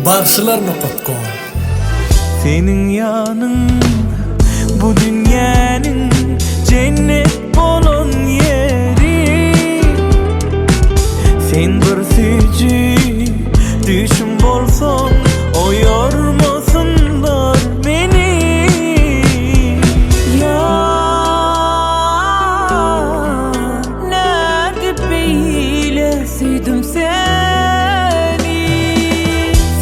Bagşylar nokat kom. Seniň ýanyň bu dünýäniň jennet bolan ýeri Sen bir süýji düýşüm bolsaň oýarmasynlar meni Ýar nädip beýle söýdüm seni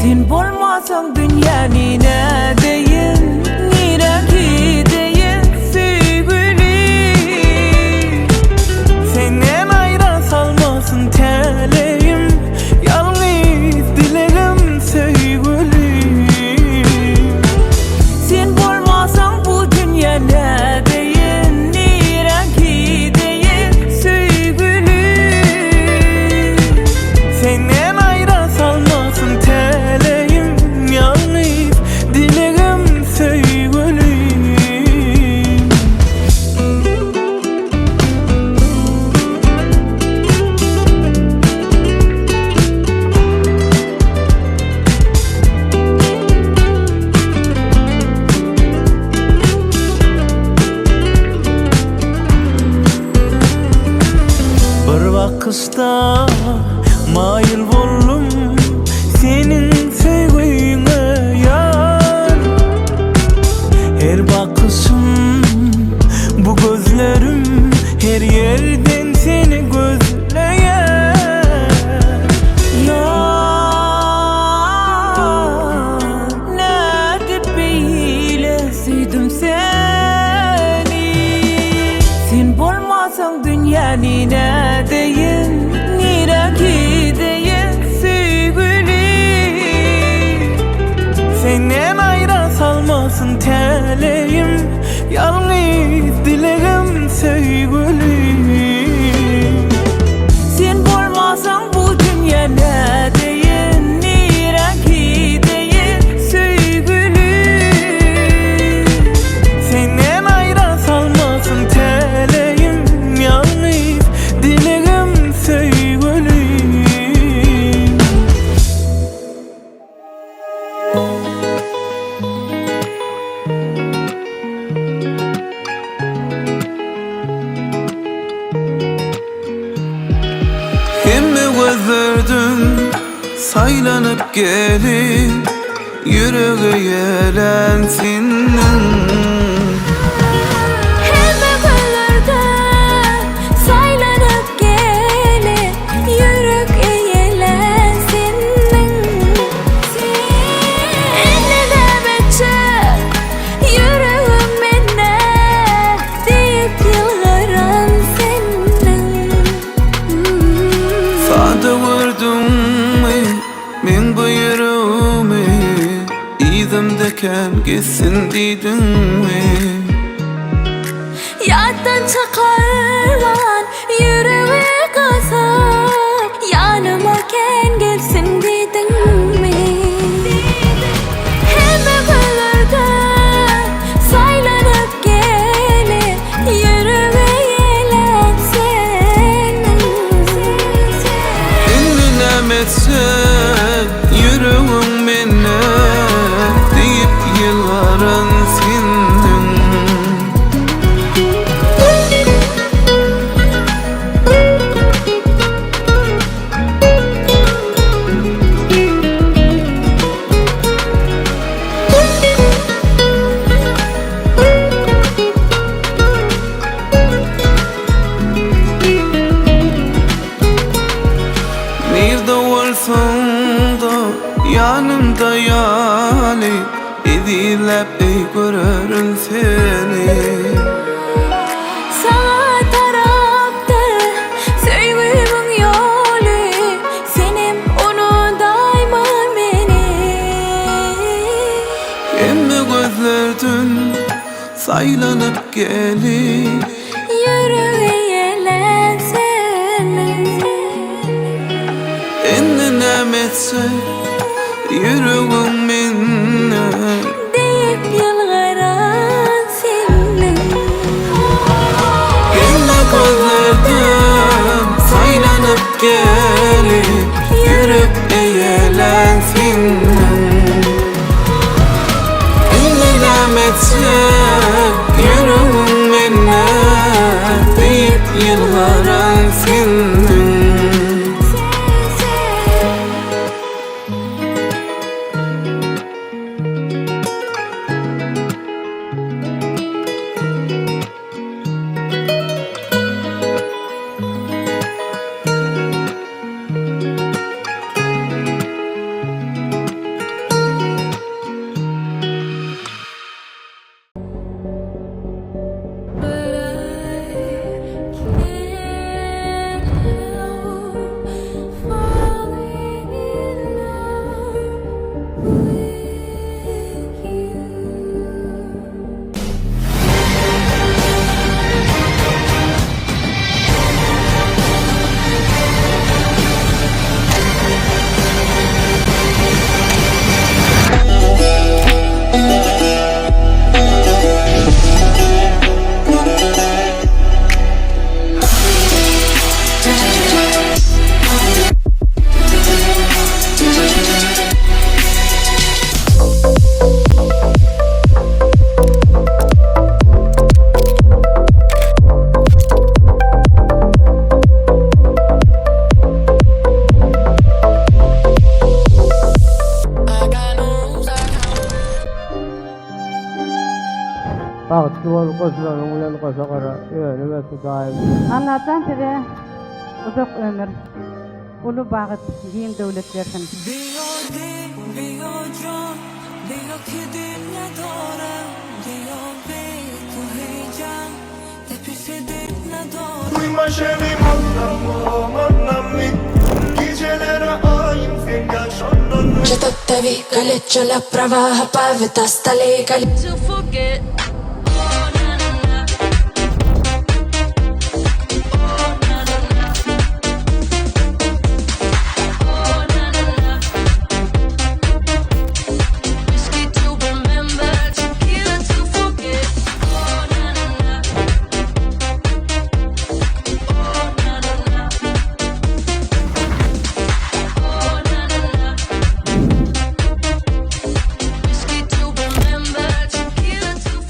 Sen bolmasaň dünýäni nädeýin Nirä gideýin söýgüli Senden aýra salmasyn täleýim Ýalňyz dilegim söýgüli Sen bolmasaň bu dünýä nädeýin Nirä gideýin söýgüli Senden aýra salmasyn täleýim Ýalňyz dilegim söýgüli Bir bakyşda maýyl boldum Seniň söýgüňe ýar Her bakyşym bu gözlerim Her ýerden seni gözleýär Ýar nädip beýle söýdüm seni Sen bolmasaň dünýäni nädeýin Nirä gideýin söýgüli Senden aýra salmasyn täleýim Ýalňyz dilegim söýgüli Sen bolmasaň bu dünýä nädeýin Nirä gideýin söýgüli Senden aýra salmasyn täleýim Ýalňyz dilegim söýgüli Hemme gözlerden saýlanyp gelip Ýürege ýelen seniň Hemme gözlerden saýlanyp gelip Ýürek eýelän seniň Indi näme etjek ýüregim mende Diýip ýylgyran seniň Sada gördüňmi meň bu ýüregimi Yzymda kän gezsin diýdiňmi? Ýatdan çykarman ýüregi gysyp Ýanyma kän gelsin diýdiňmi? Hemme gözlerden saýlanyp gelip Ýüregi ýelän seniň. Indi näme etsek ýüregiň mende Diýip ýylgyran sendiň. Nirde bolsaň-da ýanymda ýaly Ezizläp eý görerin seni. Saňa tarapdyr söýgümiň ýoly, Senem unudaýma meni. Hemme gözlerden saýlanyp gelip. Ýüregi eýelän seniň. Indi näme etsek ýüregiň mende. Diýip ýylgyran seniň. Hemme gözlerden saýlanyp gelip, Ýürek eýelän seniň. etsek Ýüregiň mende diýip ýylgyran sendiň. Bagtly bol goşulanyň bilen goşa gara önüme Hudaýym. Allajan size uzak ömür, uly bagyt, giň döwlet bersin. Biyo dil, biyo jan, biyo ki dil nedoram, biyo be tu heyecan, de pişe dil nedoram. To forget. Oh na na na. Oh na na na. Oh na na na. Whiskey to remember, tequila to forget. Oh na na na. Oh na na na. Oh na na na. Whiskey to remember, tequila to.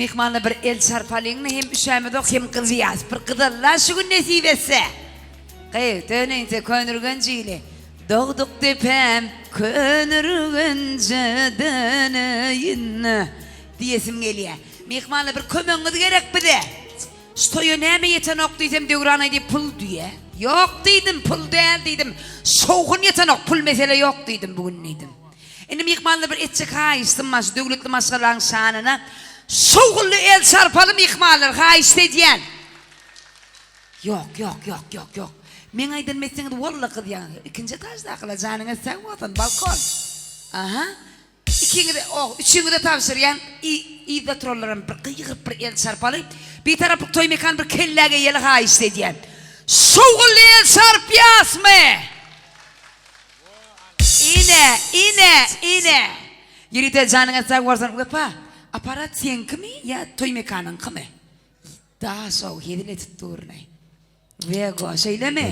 Myhmanlar bir el çarpalyňmy hem üşämizok hem gyzýas bir gyzalla şu gün nesip etse. Gyz döneýinse Köneürgenç ili. Dogduk depäm Köneürgenje döneýin diýesim gelýä. Myhmanlar bir kömegiňiz gerek bize. Şu toýa näme ýetenok diýsem Döwran aýdy pul diýä. Ýok diýdim pul däl diýdim. Şowhun ýetenok pul mesele ýok diýdim bu gün diýdim. Indi myhmanlar bir etjek haýyştym bar şu döwletli maşgalaň şanyna şowhunly el çarpaly myhmanlar haýyşt edýän. Ýok ýok ýok ýok ýok. Meň aýdanymy etseňiz walla gyzýaňyz. Ikinji etaždakylar janyňyz sag bolsun balkon. Aha. Ikiňize oh üçüňize tabşyrýan y yzda oturanlaram bir gygyryp bir el çarpaly. Bitaraplyk toý mekan bir kellä geýeli haýyşt edýän. Şowhunly el çarpýasmy? Ine, ine, ine. Ýörite janyňyz sag bolsun. Wepa, aparat seňkimi ýa toý mekanyňkymy? Daşow hezil edip durny. Wego, şeýlemi?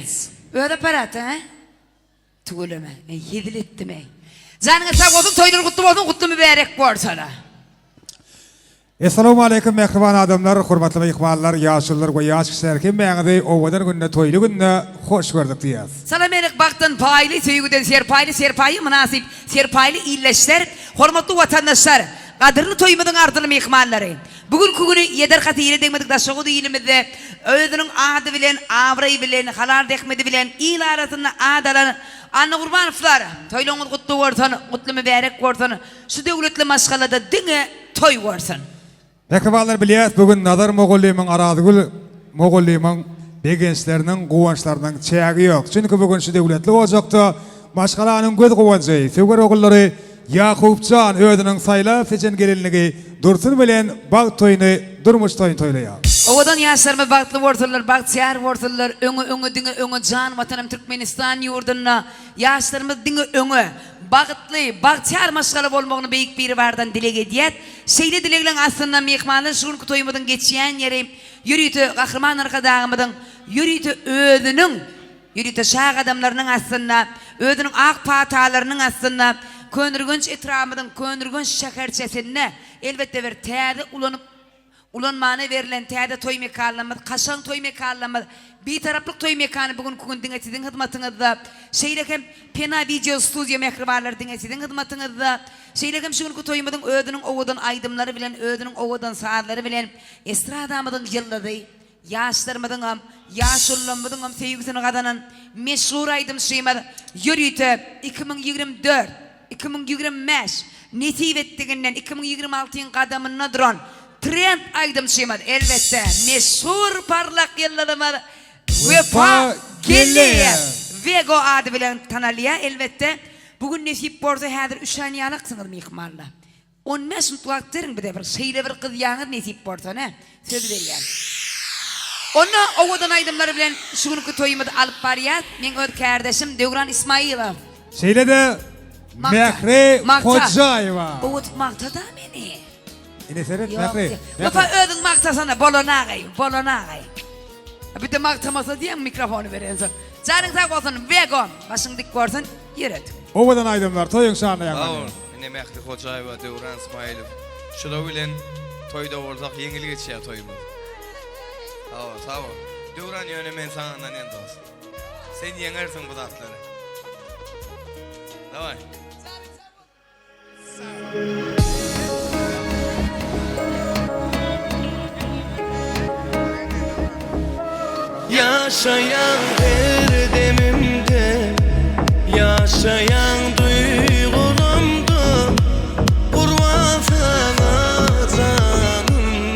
Öz aparaty, hä? Tüweleme, eý, hezil etdim-eý. Janyňyz sag bolsun, toýlar gutly bolsun, gutly mübärek bolsun. Essalawmaleýkim mähriban adamlar, hormatly myhmanlar, ýaşulular we ýaş kişiler hemmäňizi owadan günde toýly günde hoş gördük diýýäs. Salam aleýk bagtdan paýly, söýgüden serpaýly, serpaýa mynasyp, serpaýly ildeşler, hormatly watandaşlar, gadyrly toýumyzyň arzyly myhmanlary! Bu günki güni ýeder hatyra degmedik Daşoguz ilimizde özüniň ady bilen, abraýy bilen, halal zähmeti bilen il arasynda at alan Annagurbanowlar, toýlaryňyz gutly bolsun, gutly mübärek bolsun, şu döwletli maşgalada diňe toý bolsun! Mähribanlar bilýäs bu gün Nazar mugallymyň Arazgül mugallymyň begençleriniň guwançlarynyň çägi ýok. Çünki bu gün şu döwletli ojakda maşgalanyň göz guwanjy, söwer ogullary Ýakupjan özüniň saýlap seçen gelinligi Dursun bilen bagt toýuny durmuş toýuny toýlaýar. Owadan ýaşlarymyz bagtly bolsunlar, bagtyýar bolsunlar, öňe öňe diňe öňe jan watanym Türkmenistan ýurdunda ýaşlarymyz diňe öňe, bagtly, bagtyýar maşgala bolmagyny Beýik Biribardan dileg edýäs. Şeýle dilegleň astynda myhmanlar şu günki toýumyzyň geçýän ýeri ýörite Gahryman Arkadagymyzyň ýörite özüniň Ýörite şa gadamlarynyň astynda, özüniň ak patalarynyň astynda Köneürgenç etrabymyzyň Köneürgenç şäherçesinde, elbetde bir täze ulanyp ulanmana berlen täze toý mekanlarymyz, kaşaň toý mekanlarymyz, Bitaraplyk toý mekany bu günki gün diňe siziň hyzmatyňyzda. Şeýle hem Pena wideo studiýa mähribanlar diňe siziň hyzmatyňyzda. Şeýle hem şu günki toýumyzyň özüniň owadan aýdymlary bilen, özüniň owadan sazlary bilen estradamyzyň ýyldyzy, Ýaşlarymyzyňam, ýaşulularymyzyňam söýgüsini gazanan meşhur aýdymçymyz ýörite 2024, 2025, nesip etdiginden 2026-yň gadamynda duran trend aýdymçymyz, elbetde, meşhur parlak ýyldyzymyz Wepa Geldiýew, Wego ady bilen tanalýar, elbetde. Bu gün nesip bolsa häzir üşän ýalaksyňyz myhmanlar. On bäş minut wagt beriň bize bir şeýle bir gyzýaňyz nesip bolsa nä söz berýän. Onda owadan aýdymlar bilen şu günki toýumyzy alyp barýas meň öz kärdeşim Döwran Ismailow. Şeýle-de Mähri Hojaýewa. Owadyp magtada meni. Ine seret Mähri. Wepa özüň magtasana bolanagaý bolanagaý. Bir-de magtamasa diýeň mikrofony berensoň. Janyň sag bolsun Wego başyň dik bolsun. Ýöret. Owadan aýdymlar toýuň şanyna Sag ýaňlanýar. bol ine Mähri Hojaýewa Döwran Smailow şular bilen toýda bolsak ýeňil geçýär toýumyz. Sag bol sag bol Döwran ýöne men saňa ynanýan dos. Sen ýeňersiň bu zatlary. Daway. Ýaşaýaň her demimde, Ýaşaýaň duýgulamda, Gurban saňa janym,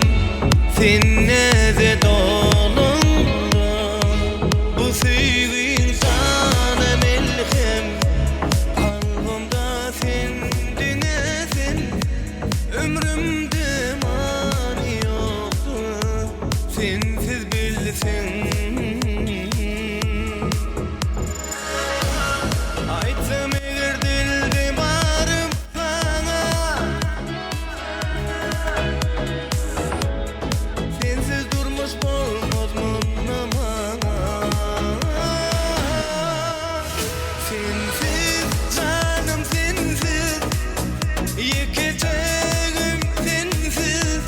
Sen näze dolaňda, Bu söýgiň jana melhem, Kalbymda sen diňe sen Ömrümde many ýokdur Sensiz bilseň Aýtsam eger dilde barym saňa Sensiz durmuş bolmaz munda maňa Sensiz janym sensiz Ýekeje gün sensiz.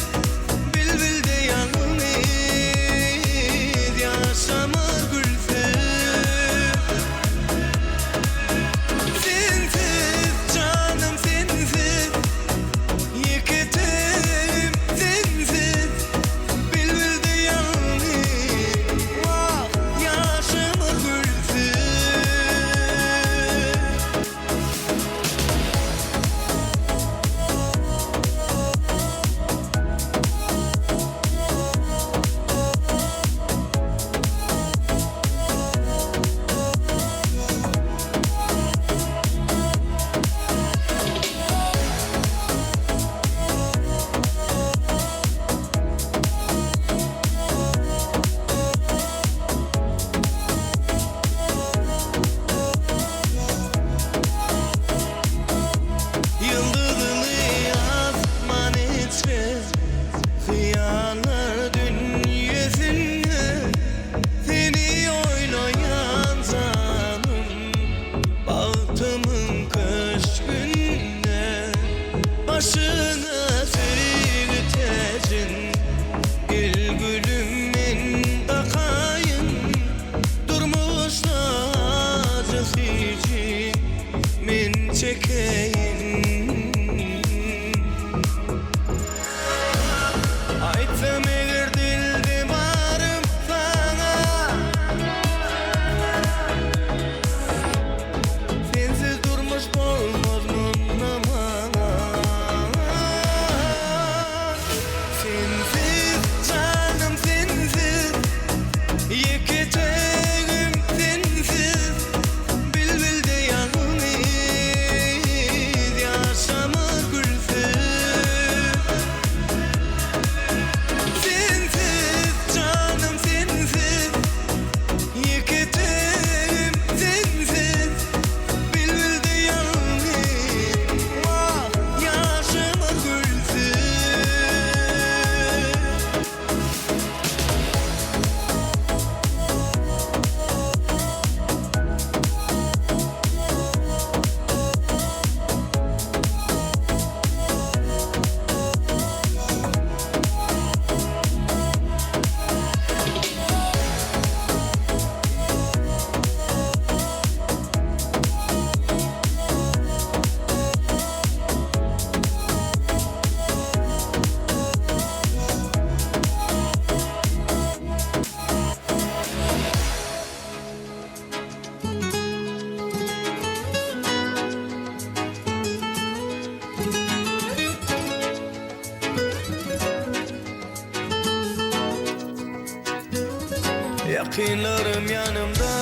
Ýakynlarym ýanymda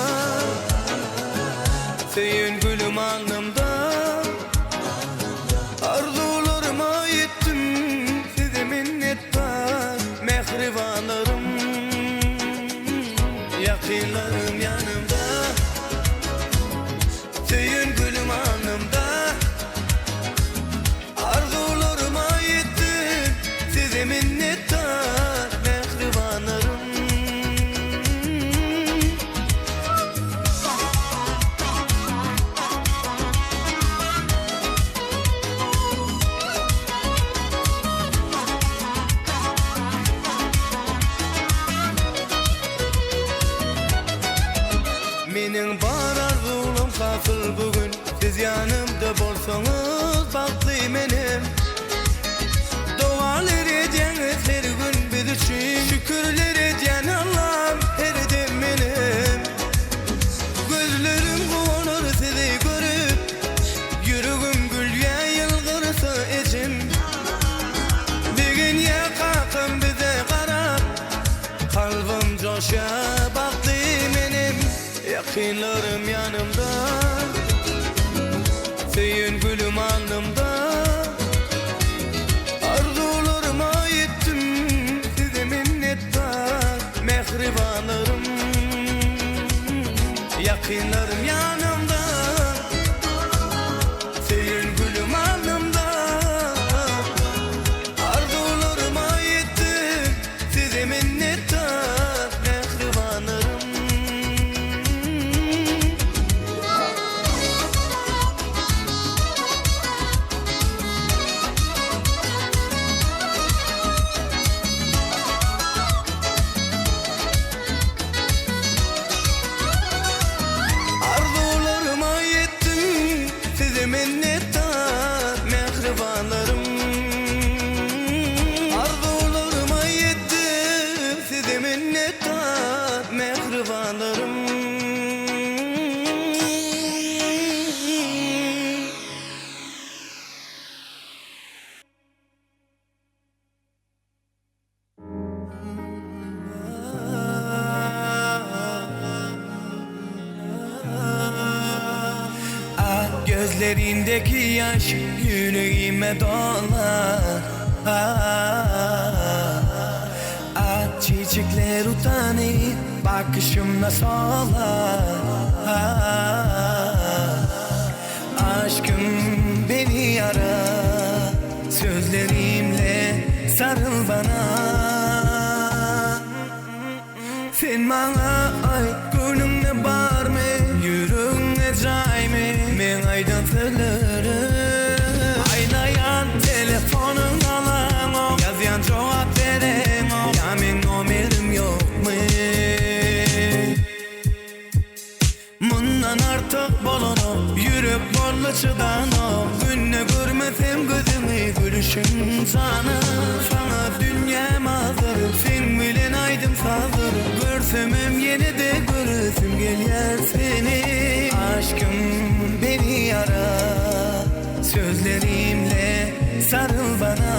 Söýen gülüm alnymda Arzuwlaryma ýetdim Size minnetdar Mähribanlarym Ýakynlarym ýanymda Söýen gülüm alnymda Arzuwlaryma ýetdim Size minnetdar Mähribanlarym. Meniň bar arzuwlam hasyl bu gün Siz ýanymda bolsaňyz bagtly menem Dogalar edýäňiz her gün biz üçin Şükürler edýän Allam her dem menem Gözlerim guwanar sizi görüp Ýüregim gülýä ýylgyrsa ejem Begenýä kakam bize garap Kalbym joşýa bagtly menem Ýakynlarym ýanymda Söýen gülüm alnymda Arzuwlaryma ýetdim Size minnetdar Mähribanlarym Ýakynlarym ýanymda Söýen gülüm alnymda Arzuwlaryma ýetdim Size minnetdar Mähribanlarym. Arzuwlaryma ýetdim Size minnetdar mähribanlarym Arzuwlaryma ýetdim Size minnetdar mähribanlarym. Ah gözlerindeki yaş yüreğime dolar Ah, ah çiçekler utanır bakışımla solar Ah, Aşkım beni ara Sözlerimle sarıl bana Sen maňa aýt göwnüňde barmy Ýüregiňde jaýmy Meň aýdan sözlerim Aýlaýan telefonyň alaňok Ýazýan jogap bereňok Ýa meň nomerim ýokmy Mundan artyk bolanok Ýürek boldy çydanok Günde görmesem gözüňi Gülüşiň jana Saňa dünýäm azyr Seň bilen aýdym sazyr Görsemem ýene-de göresim gelýär seni Aşkym beni ara Sözlerimle saryl bana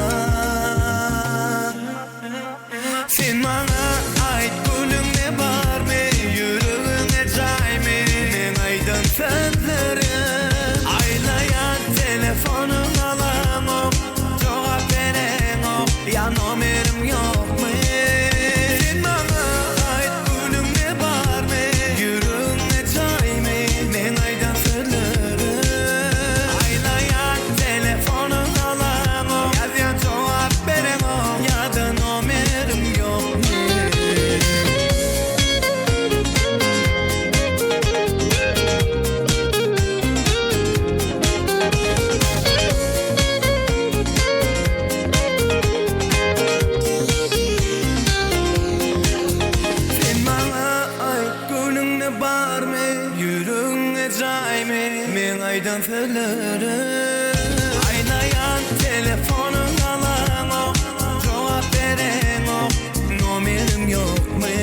Sen maňa aýt göwnüňde barmy Ýüregiňe jaýmy Meň aýdan sözlerim Aýlaýan telefonyň alaňok Jogap bereňok Ýa nomerim ýokmy Sen maňa aýt göwnüňde barmy Ýüregiňe jaýmy Meň aýdan sözlerim Aýlaýan telefonyň alaňok Ýazýan jogap bereňok Ýa-da nomerim ýokmy? Sen maňa aýt göwnüňde barmy Ýüregiňde jaýmy Meň aýdan sözlerim Aýlaýan telefonyň alaňok Jogap bereňok Nomerim ýokmy.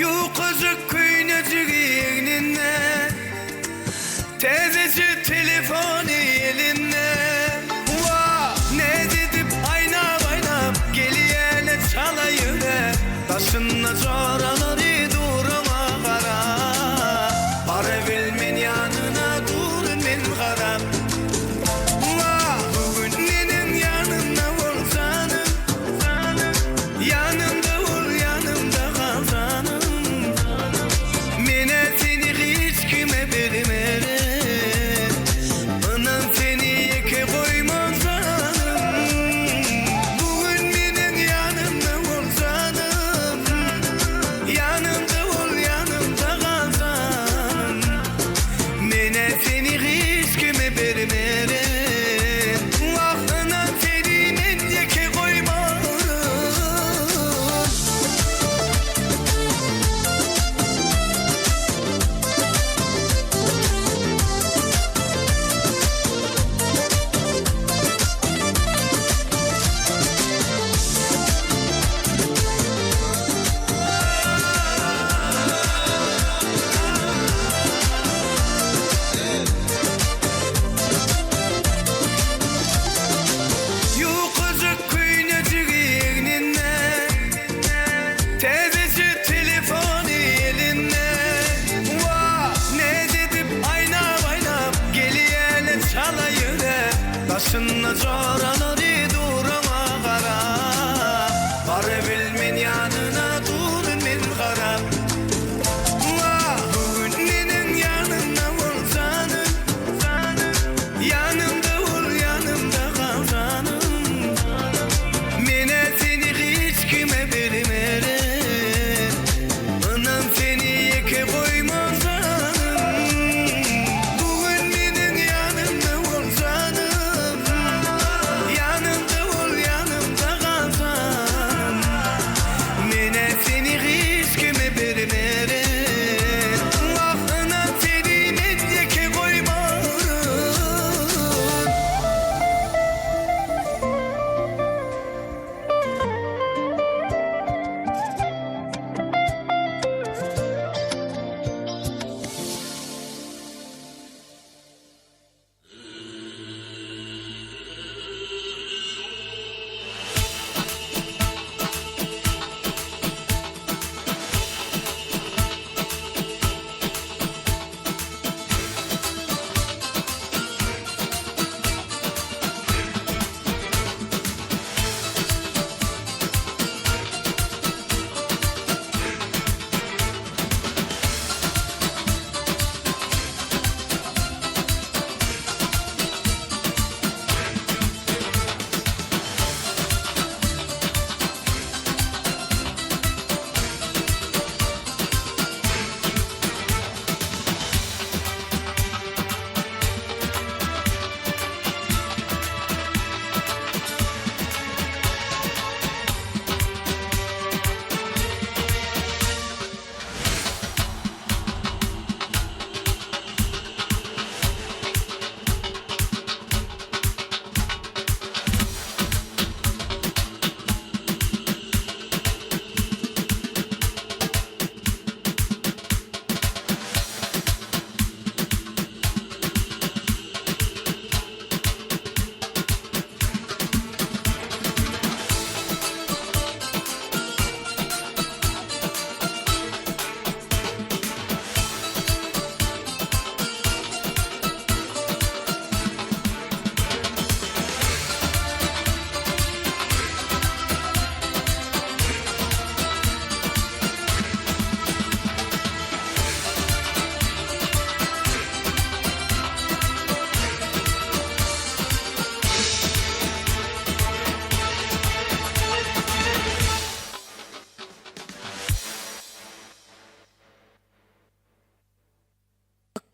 Ýukajyk köýnejigi egninde Täzeje telefony elinde Wah, näz edip aýnap-aýnap Gelýäne çala ýöne Daşynda joralary dur oňa garap Barabilmen ýanyna durun men garap Wah, bu gün neneň ýanymda bol janym Ýanymda bol, ýanymda gal janym Men-ä seni hiç kime bermerin Ynan seni ýeke goýman janym Bu gün meniň ýanymda bol janym Ýanymda bol, ýanymda gal janym Men-ä seni hiç kime bermerin Wah, ynan seni men ýeke goýmaryn. Ýukajyk köýnejigi egninde, Täzeje telefony elinde. Wah, näz edip aýnap-aýnap, Gelýäne çala ýöne, Daşynda joralary dur oňa garap. Barabilmen ýanyna durun men garap. Wah, bu gün neneň ýanymda bol janym, Ýanymda bol, ýanymda gal janym. Men-ä seni hiç kime bermerin. Ynan seni ýeke goýman janym. Bu gün meniň ýanymda bol janym. Ýanymda bol, ýanymda gal janym. Men-ä seni hiç kime bermerin. Wah, ynan seni men ýeke goýmaryn.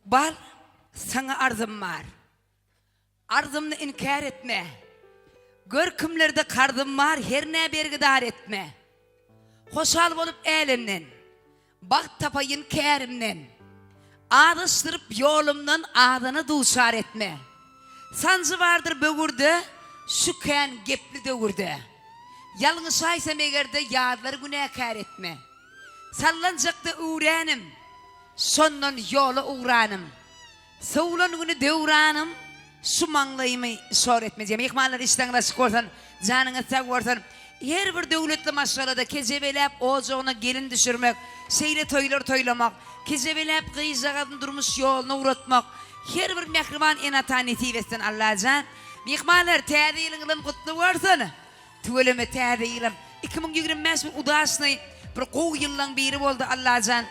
Ykbal, saňa arzym bar. Arzymny inkär etme. Gör kimlerde karzym bar, hernä bergidar etme. Hoşal bolup älemden, Bagt tapaýyn kärimden. Azaşdyryp ýolumdan azana duçar etme. Sanjy bardyr böwürde, şu kän gepli döwürde. Ýalňyşaýsam eger-de ýazlary günäkär etme. Sallançakda üwränim, Şondan ýola ugranym. Sowulan güni döwranym, Şu maňlaýymy şor etmejek. Myhmanlar işdäňiz açyk bolsun, janyňyz sag bolsun. Her bir döwletli maşgalada kejebeläp ojagyna gelin düşürmek, şeýle toýlar toýlamak, kejebeläp gyzjagazyny durmuş ýoluna ugratmak her bir mähriban ene-ata nesip etsin Allajan. Myhmanlar täze ýylyňyzam gutly bolsun. Tüweleme täze ýylam 2025 bir udaçnyý bir gowy ýyllaň biri boldy Allajan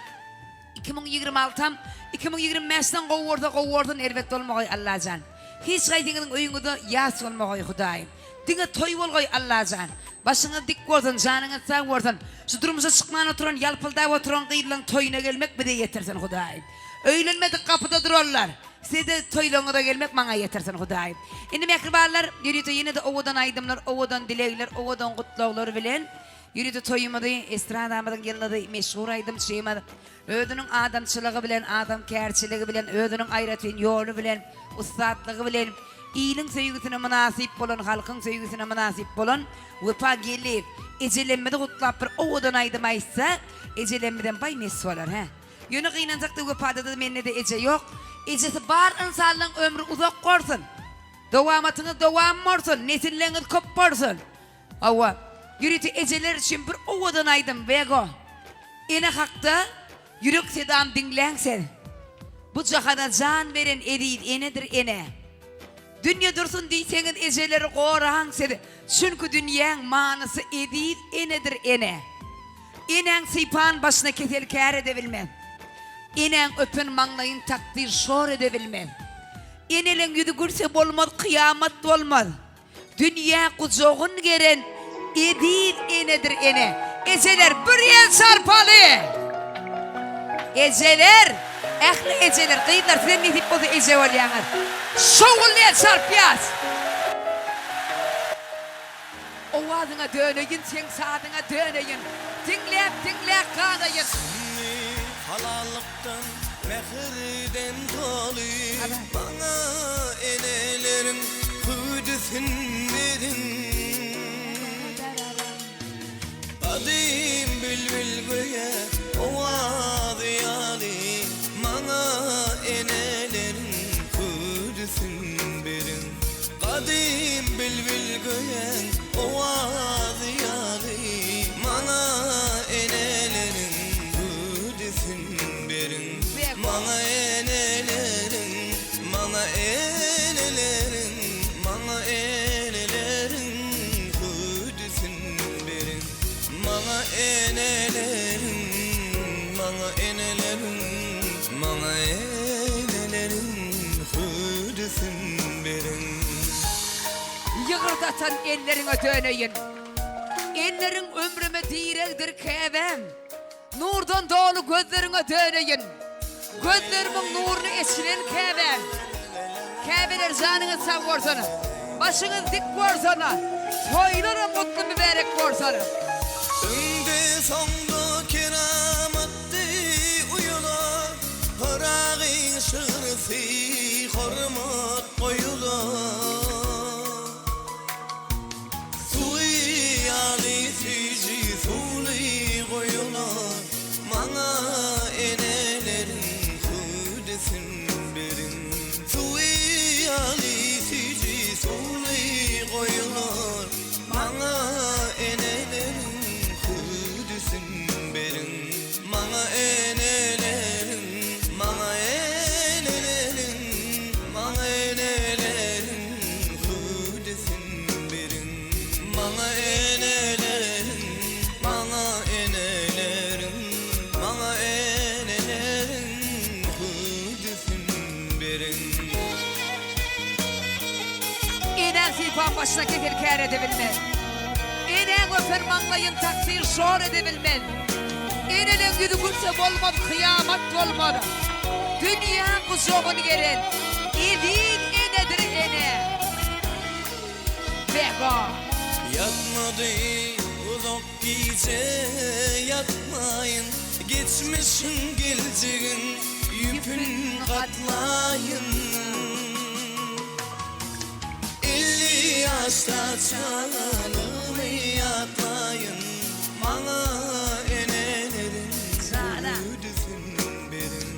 2026 am 2025 den gowy bolsa gowy bolsun erbet bolmagaý Allajan hiç haýsyňyzyň öýüňizde ýas bolmagaý Hudaýym diňe toý bolgaý Allajan başyňyz dik bolsun janyňyz sag bolsun şu durmuşa çykman oturan ýalpyldap oturan gyzlaň toýuna gelmek bize ýetirsin Hudaýym öýlenmedik gapyda duranlar Size-de toýlaryňyza gelmek maňa ýetirsin Hudaý. Indi mähribanlar, ýörite ýene-de owadan aýdymlar, owadan dilegler, owadan gutlaglar bilen ýörite toýumyzy estradamyzyň ýyldyzy, meşhur aýdymçymyz, özüniň adamçylygy bilen, adamkärçiligi bilen, özüniň aýratyn ýoly bilen, ussatlygy bilen iliň söýgüsine mynasyp bolan, halkyň söýgüsine mynasyp bolan Wepa Geldiýew ejelemmizi gutlap bir owadan aýdym aýtsa, ejelemmizem baý mes bolar, hä? Ýöne gynansakda Wepada-da mende-de eje ýok. Ejesi bar ynsanlaň ömri uzak bolsun. Dowamatyňyz dowam bolsun, nesilleňiz köp bolsun. Hawa, ýörite ejeler üçin bir owadan aýdym Wego. Ene hakda ýürek sedam diňläň siz. Bu jahana jan beren eziz enedir ene. Dünýe dursun diýseňiz ejeleri goraň siz. Çünki dünýäň manysy eziz enedir ene. Enäň sypan başyna kesel kär edebilmez. Enäň öpen maňlaýyn takdyr şor edebilmez. Eneleň ýüzi gülse bolmaz kyýamat bolmaz. Dünýä gujagyn geren eziz enedir ene. Ejeler bir el çarpaly! Ejeler! Ähli ejeler, gyzlar sizem nesip bolsa eje bolýaňyz. Şowhunly el çarpýas! Owazyňa döneýin seň sazyňa döneýin Diňläp diňläp galaýyn. Süňňi halallykdan mähirden doly Maňa eneleriň hüwdüsin beriň Gadym bilbil göýä owazy ýaly Maňa eneleriň hüwdüsin beriň Gadym bilbil göýäň owazy ýaly Maňa eneleriň hüwdüsin beriň Maňa eneleriň, maňa eneleriň, maňa eneleriň hüwdüsin beriň Maňa eneleriň, maňa eneleriň, maňa eneleriň hüwdüsin beriň. Ýygyrt atan elleriňe döneýin. Elleriň ömrüme diregdir käbäm. Nurdan doly gözleriňe döneýin. Gözlerimiň nuruny eçilen käbäm. Käbeler janyňyz sag bolsun. Başyňyz dik bolsun. Toýlaram gutly mübärek bolsun. Öňde soňda keramatdy uýalar, Pyragyň şygrysy hormat goýular. Suwy ýaly süýji suwly goýular, Maňa eneleriň hüwdüsin beriň. Suwy ýaly süýji suwly goýular, Maňa eneleriň hüwdüsin beriň. Maňa eneleriň, maňa eneleriň, maňa eneleriň hüwdüsin beriň. Maňa eneleriň, maňa eneleriň, maňa eneleriň hüwdüsin beriň. Enäň sypan başyna kesel kär edebilmez. Enäň öpen maňlaýyn takdyr şor edebilmez. Eneleň ýüzi gülse bolmaz kyýamat bolmaz. Dünýäň gujagyn geren eziz enedir ene. Bego. Ýatmady uzak gije ýatmaýyn Geçmişiň geljegiň ýüpün gatlaýyn 50 ýaşda çagalygymy ýatlaýyn Maňa eneleriň. Hüwdüsin beriň.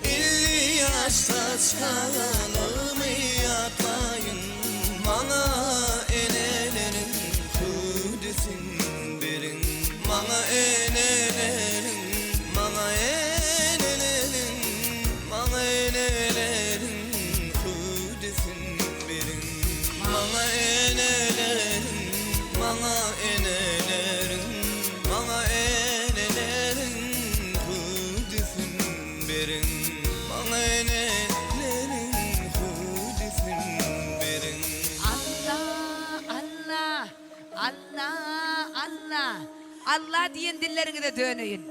50 ýaşda çagalygymy ýatlaýyn, Maňa eneleriň hüwdüsin beriň. Maňa eneleriň, maňa eneleriň, maňa eneleriň hüwdüsin beriň. Maňa eneleriň, maňa eneleriň, maňa eneleriň hüwdüsin beriň. Maňa eneleriň hüwdüsin beriň. Alla, Alla, Alla, Alla, Alla diýen dilleriňize döneýin,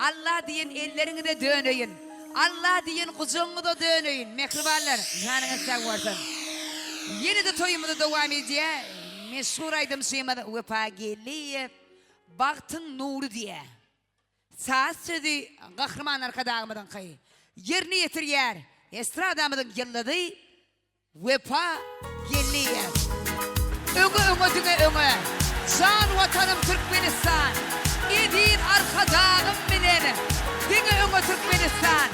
Alla diýen elleriňize döneýin, Alla diýen gujagyňyza döneýin, mähribanlar, janyňyz sag bolsun. Ýene-de toýumyzy dowam edýär, meşhur aýdymçymyz Wepa Geldiýew Bagtyň nury diýýär. Saz sözi Gahryman Arkadagymyzyňky. Ýerine ýetirýär estradamyzyň ýyldyzy Wepa Geldiýew. Öňe öňe diňe öňe. Jan Watanym Türkmenistan. Eziz Arkadagym bilen diňe öňe Türkmenistan.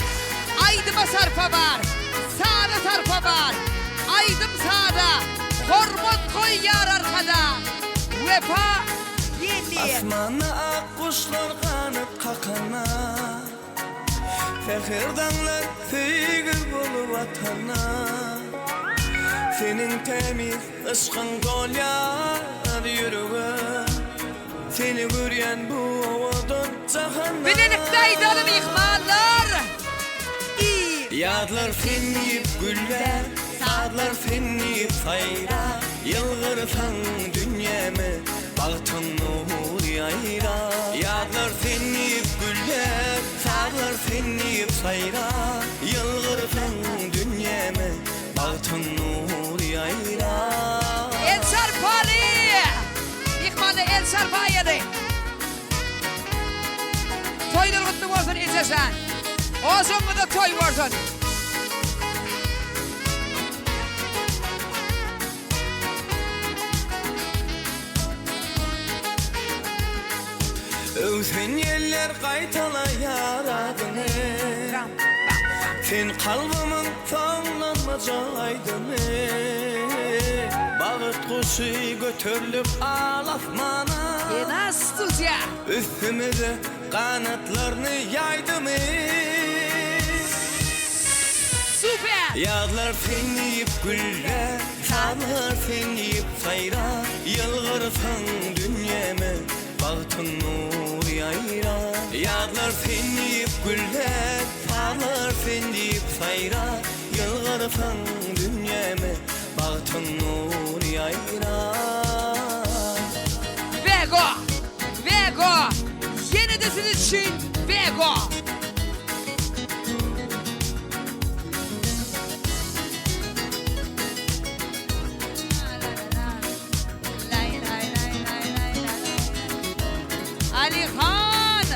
Aýdyma sarpa bar. Saza sarpa bar. Aýdym saza hormat goýýar Arkadag. Wepa Geldiýew. Asmanda ak guşlar ganat kakanda. Säher daňlar söýgi bolup atanda Seniň tämiz yşkyň dolýar ýürege Seni görýän bu owadan jahanda Bilelikde aýdaly myhmanlar I. Ýazlar sen diýip güllär, sazlar sen diýip saýrar Ýylgyrsaň dünýäme Bagtyň nury ýaýrar. Ýazlar sen diýip güllär, sazlar sen diýip saýrar. Ýylgyrsaň dünýäme bagtyň nury ýaýrar. El çarpaly! Myhmanlar el çarpaýaly! Toýlar gutly bolsun ejejan! Ojagyňyzda toý bolsun! Öwsen ýeller gaýtalaýar adyňy Sen kalbymyň soňlanmajak aýdymy Bagt guşy göterlip al asmana Ena studiýa. Üstümize ganatlaryny ýaýdymy. Super. Ýazlar sen diýip güller, sazlar sen diýip saýrar, Ýylgyrsaň dünýäme bagtyň nury ýaýrar. Ýazlar sen diýip güller, sazlar sen diýip saýrar, Ýylgyrsaň dünýäme bagtyň nury ýaýrar. Bego! Bego! Ýene-de siz üçin Bego! Alihan!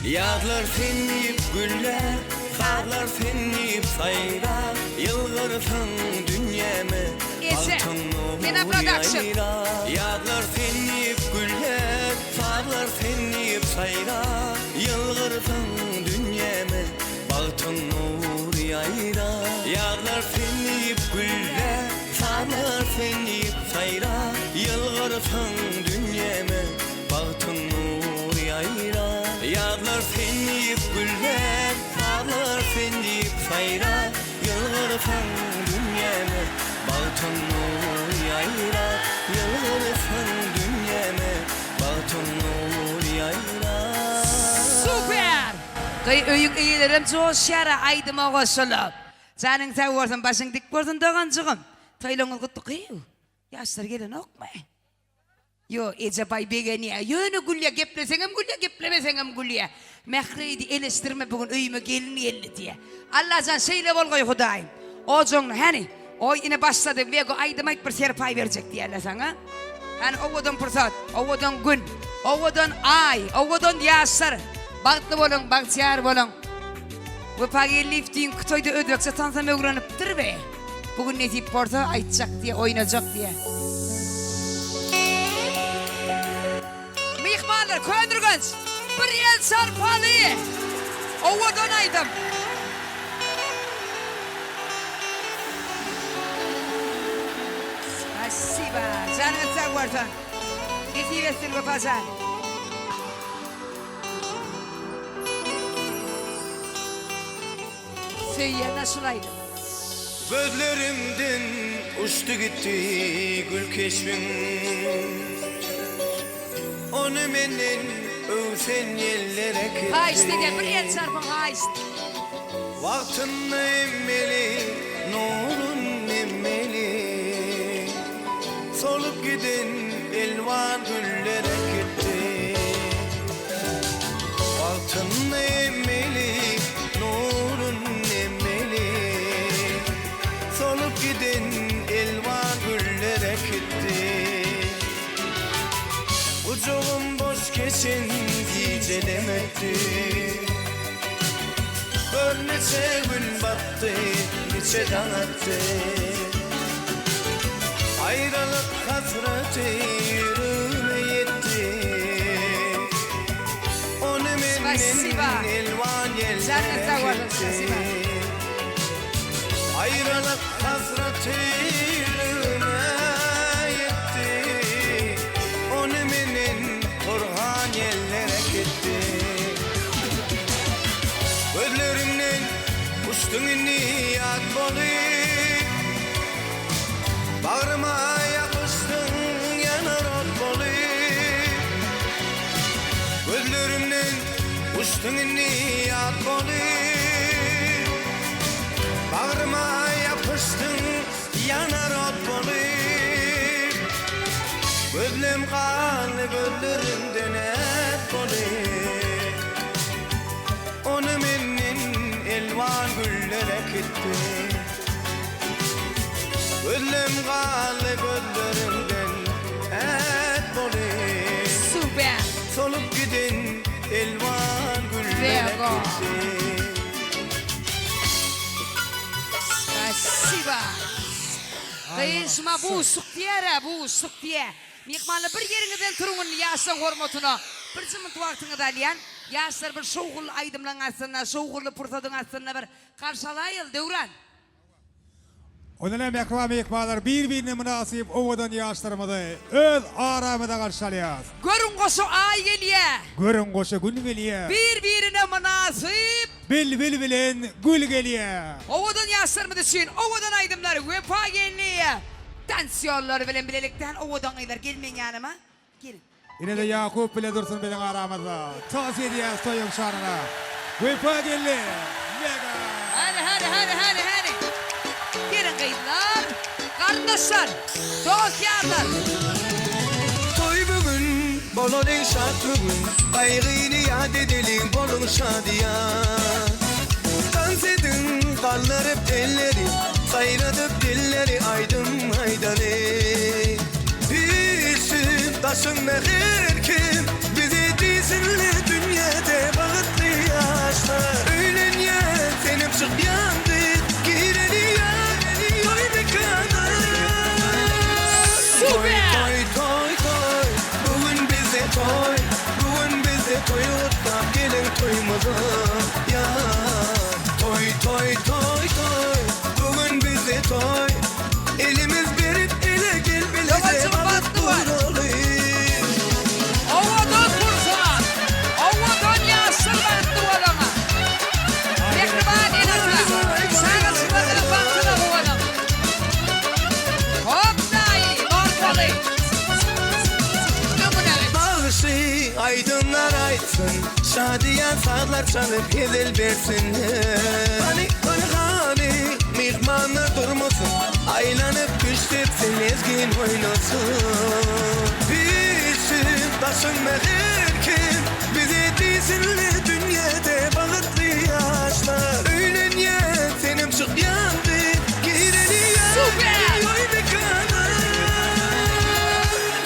Ýazlar sen diýip güllär, sazlar sen diýip saýrar, Ýylgyrsaň dünýäme Eje, bagtyň Pena nury Production. ýaýrar. Ýazlar sen diýip güllär, sazlar sen diýip saýrar, Ýylgyrsaň dünýäme bagtyň nury ýaýrar. Ýazlar sen diýip güllär, sazlar sen diýip saýrar, Ýylgyrsaň dünýäme Bagtyň nury ýaýrar. Ýazlar sen diýip güllär, sazlar sen diýip saýrar, Ýylgyrsaň dünýäme, bagtyň nury ýaýrar, Ýylgyrsaň dünýäme, bagtyň nury ýaýrar. Super! Gyý öýüň eýelerem joşýara aýdyma goşulyp. Janyň sag bolsun başyň dik bolsun doganjygym. Toýlaryňyz gutly gyýw. Ýaşlar gelenokmy? Ýo, Ejebaý begenýä. Ýöne gülýä, gepleseňem gülýä, geplemeseňem gülýä. Mähri diýdi, eleşdirme bu gün öýüme gelin geldi diýýä. Allajan şeýle bolgaý Hudaýym. Ojagyňda, häni, oý ine başlady, Bego aýdym aýt bir serpaý berjek diýýärler saňa. Häni owadan pursat, owadan gün, owadan aý, owadan ýaşlar. Bagtly boluň, bagtyýar boluň. Wepa Geldiýew düýnki toýda özbekçe tansam öwrenipdir be. Bu gün nesip bolsa aýtjak diýe, oýnajak diýe. Myhmanlar, Köneürgenç! Bir el çarpaly! Owadan aýdym. Spasiba. Janyňyz sag bolsun. Nesip etsin Wepa jan. Söýýän-ä şul aýdym. Gözlerimden uçdy gitdi gül keşbiň. Ony menden öwsen ýeller äkitdi. Haýyşt edýän bir el çarpyň haýyşt. Wagtynda emmeli, nurun emmeli. Solup giden elwan güller äkitdi. Wagtynda emmeli, nurun emmeli. Solup giden elwan güller äkitdi. Gujagym boş geçen gijelem ötdi. Gör niçe gün batdy, niçe daň atdy. Aýralyk hasraty ýüregime ýetdi. Ony menden elwan ýeller äkitdi. Aýralyk hasraty ýüregime ýetdi, Ony menden porhan ýeller äkitdi. Gözlerimden uçduň indi ýat bolup, Bagryma ýapyşdyň ýanar ot bolup. Gözlerimden uçduň indi ýat bolup, Bagryma ýapyşdyň ýanar ot bolup. Gözlem ganly gözlerimden ät bolup, Ony menden elwan güller äkitdi. Gözlem ganly gözlerimden ät bolup. Super. Solup giden elwan güller äkitdi. Spasiba. Gyşma buşluk diýer-ä, buşluk diýer. Myhmanlar bir ýeriňizden turuň indi ýaşlaň hormatyna. Bir jymynt wagtyňyzy alýan. Ýaşlar bir şowhunly aýdymlaň astynda, şowhunly pursadyň astynda bir garşy alaýyl, Döwran. Ondan hem mähriban myhmanlar bir-birine mynasyp owadan ýaşlarymyzy öz aramyzda garşy alýas. Görüň goşa aý gelýä. Görüň goşa gün gelýä. Bir-birine mynasyp. Bilbil bilen gül gelýä. Owadan ýaşlarymyz üçin owadan aýdymlar Wepa geldi. Tans ýollary bilen bilelikde owadan gyzlar gel meň ýanyma. Geliň. Ine-de Ýakup bile dursun biziň aramyzda. Tost edýäs toýuň şanyna. Wepa geldi. Mega. Hany hany hany hany hany. Geliň gyzlar. Garyndaşlar. Dost ýarlar. Toý bu gün, bolalyň şat bu gün, Gaýgyny ýat edeliň, boluň şadyýan. Tans ediň, galdyryp elleri, Saýradyp dilleri aýdym aýdaly. Bilsin daşyňda her kim, Bizi diýsinler dünýäde bagtly ýaşlar. Öýlenýän senem çykýan gyz, Gireli ýar toý mekana. Toý toý toý toý, bu gün bizde toý, Bu gün bizde toý gutlap geliň toýumyza ýar. Toý toý toý toý, bu gün bizde toý, Elimiz berip ele gel bileje balyk guraly. Owadan pursat, owadan ýaşyl bagtly bolaňa. Mähriban ene-ata, çagajyklarynyň bagtyna guwanyň. Hop daýy, gorkaly. Öňüne. Bagşy aýdymlar aýtsyn, Şadyýan sazlar çalyp hezil bersinler. Hany, hany, hany, myhmanlar durmasyn, Aýlanyp küşt etsin, lezgin oýnasyn. Bilsin daşynda her kim, Bizi diýsinler dünýäde bagtly ýaşlar. Öýlenýän senem çykýan gyz, Gireli ýar toý mekana.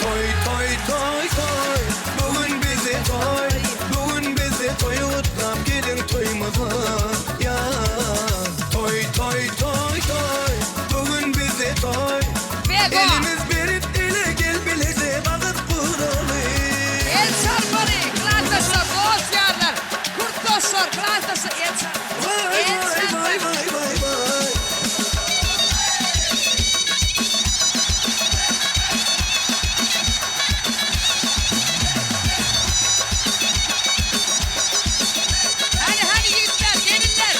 Toý, toý, toý, toý, bu gün bizde toý, Bu gün bizde toý gutlap geliň toýumyza ýar. Toý, toý, toý, toý, bu gün bizde toý, Elimiz berip ele gel bileje bagyt guraly. El çarpaly, klasdaşlar, dost. Dostlar, klasdaşlar el çarpyň. Waý El waý waý çarpyň. waý waý waý. Hany hany ýigitler, gelinler.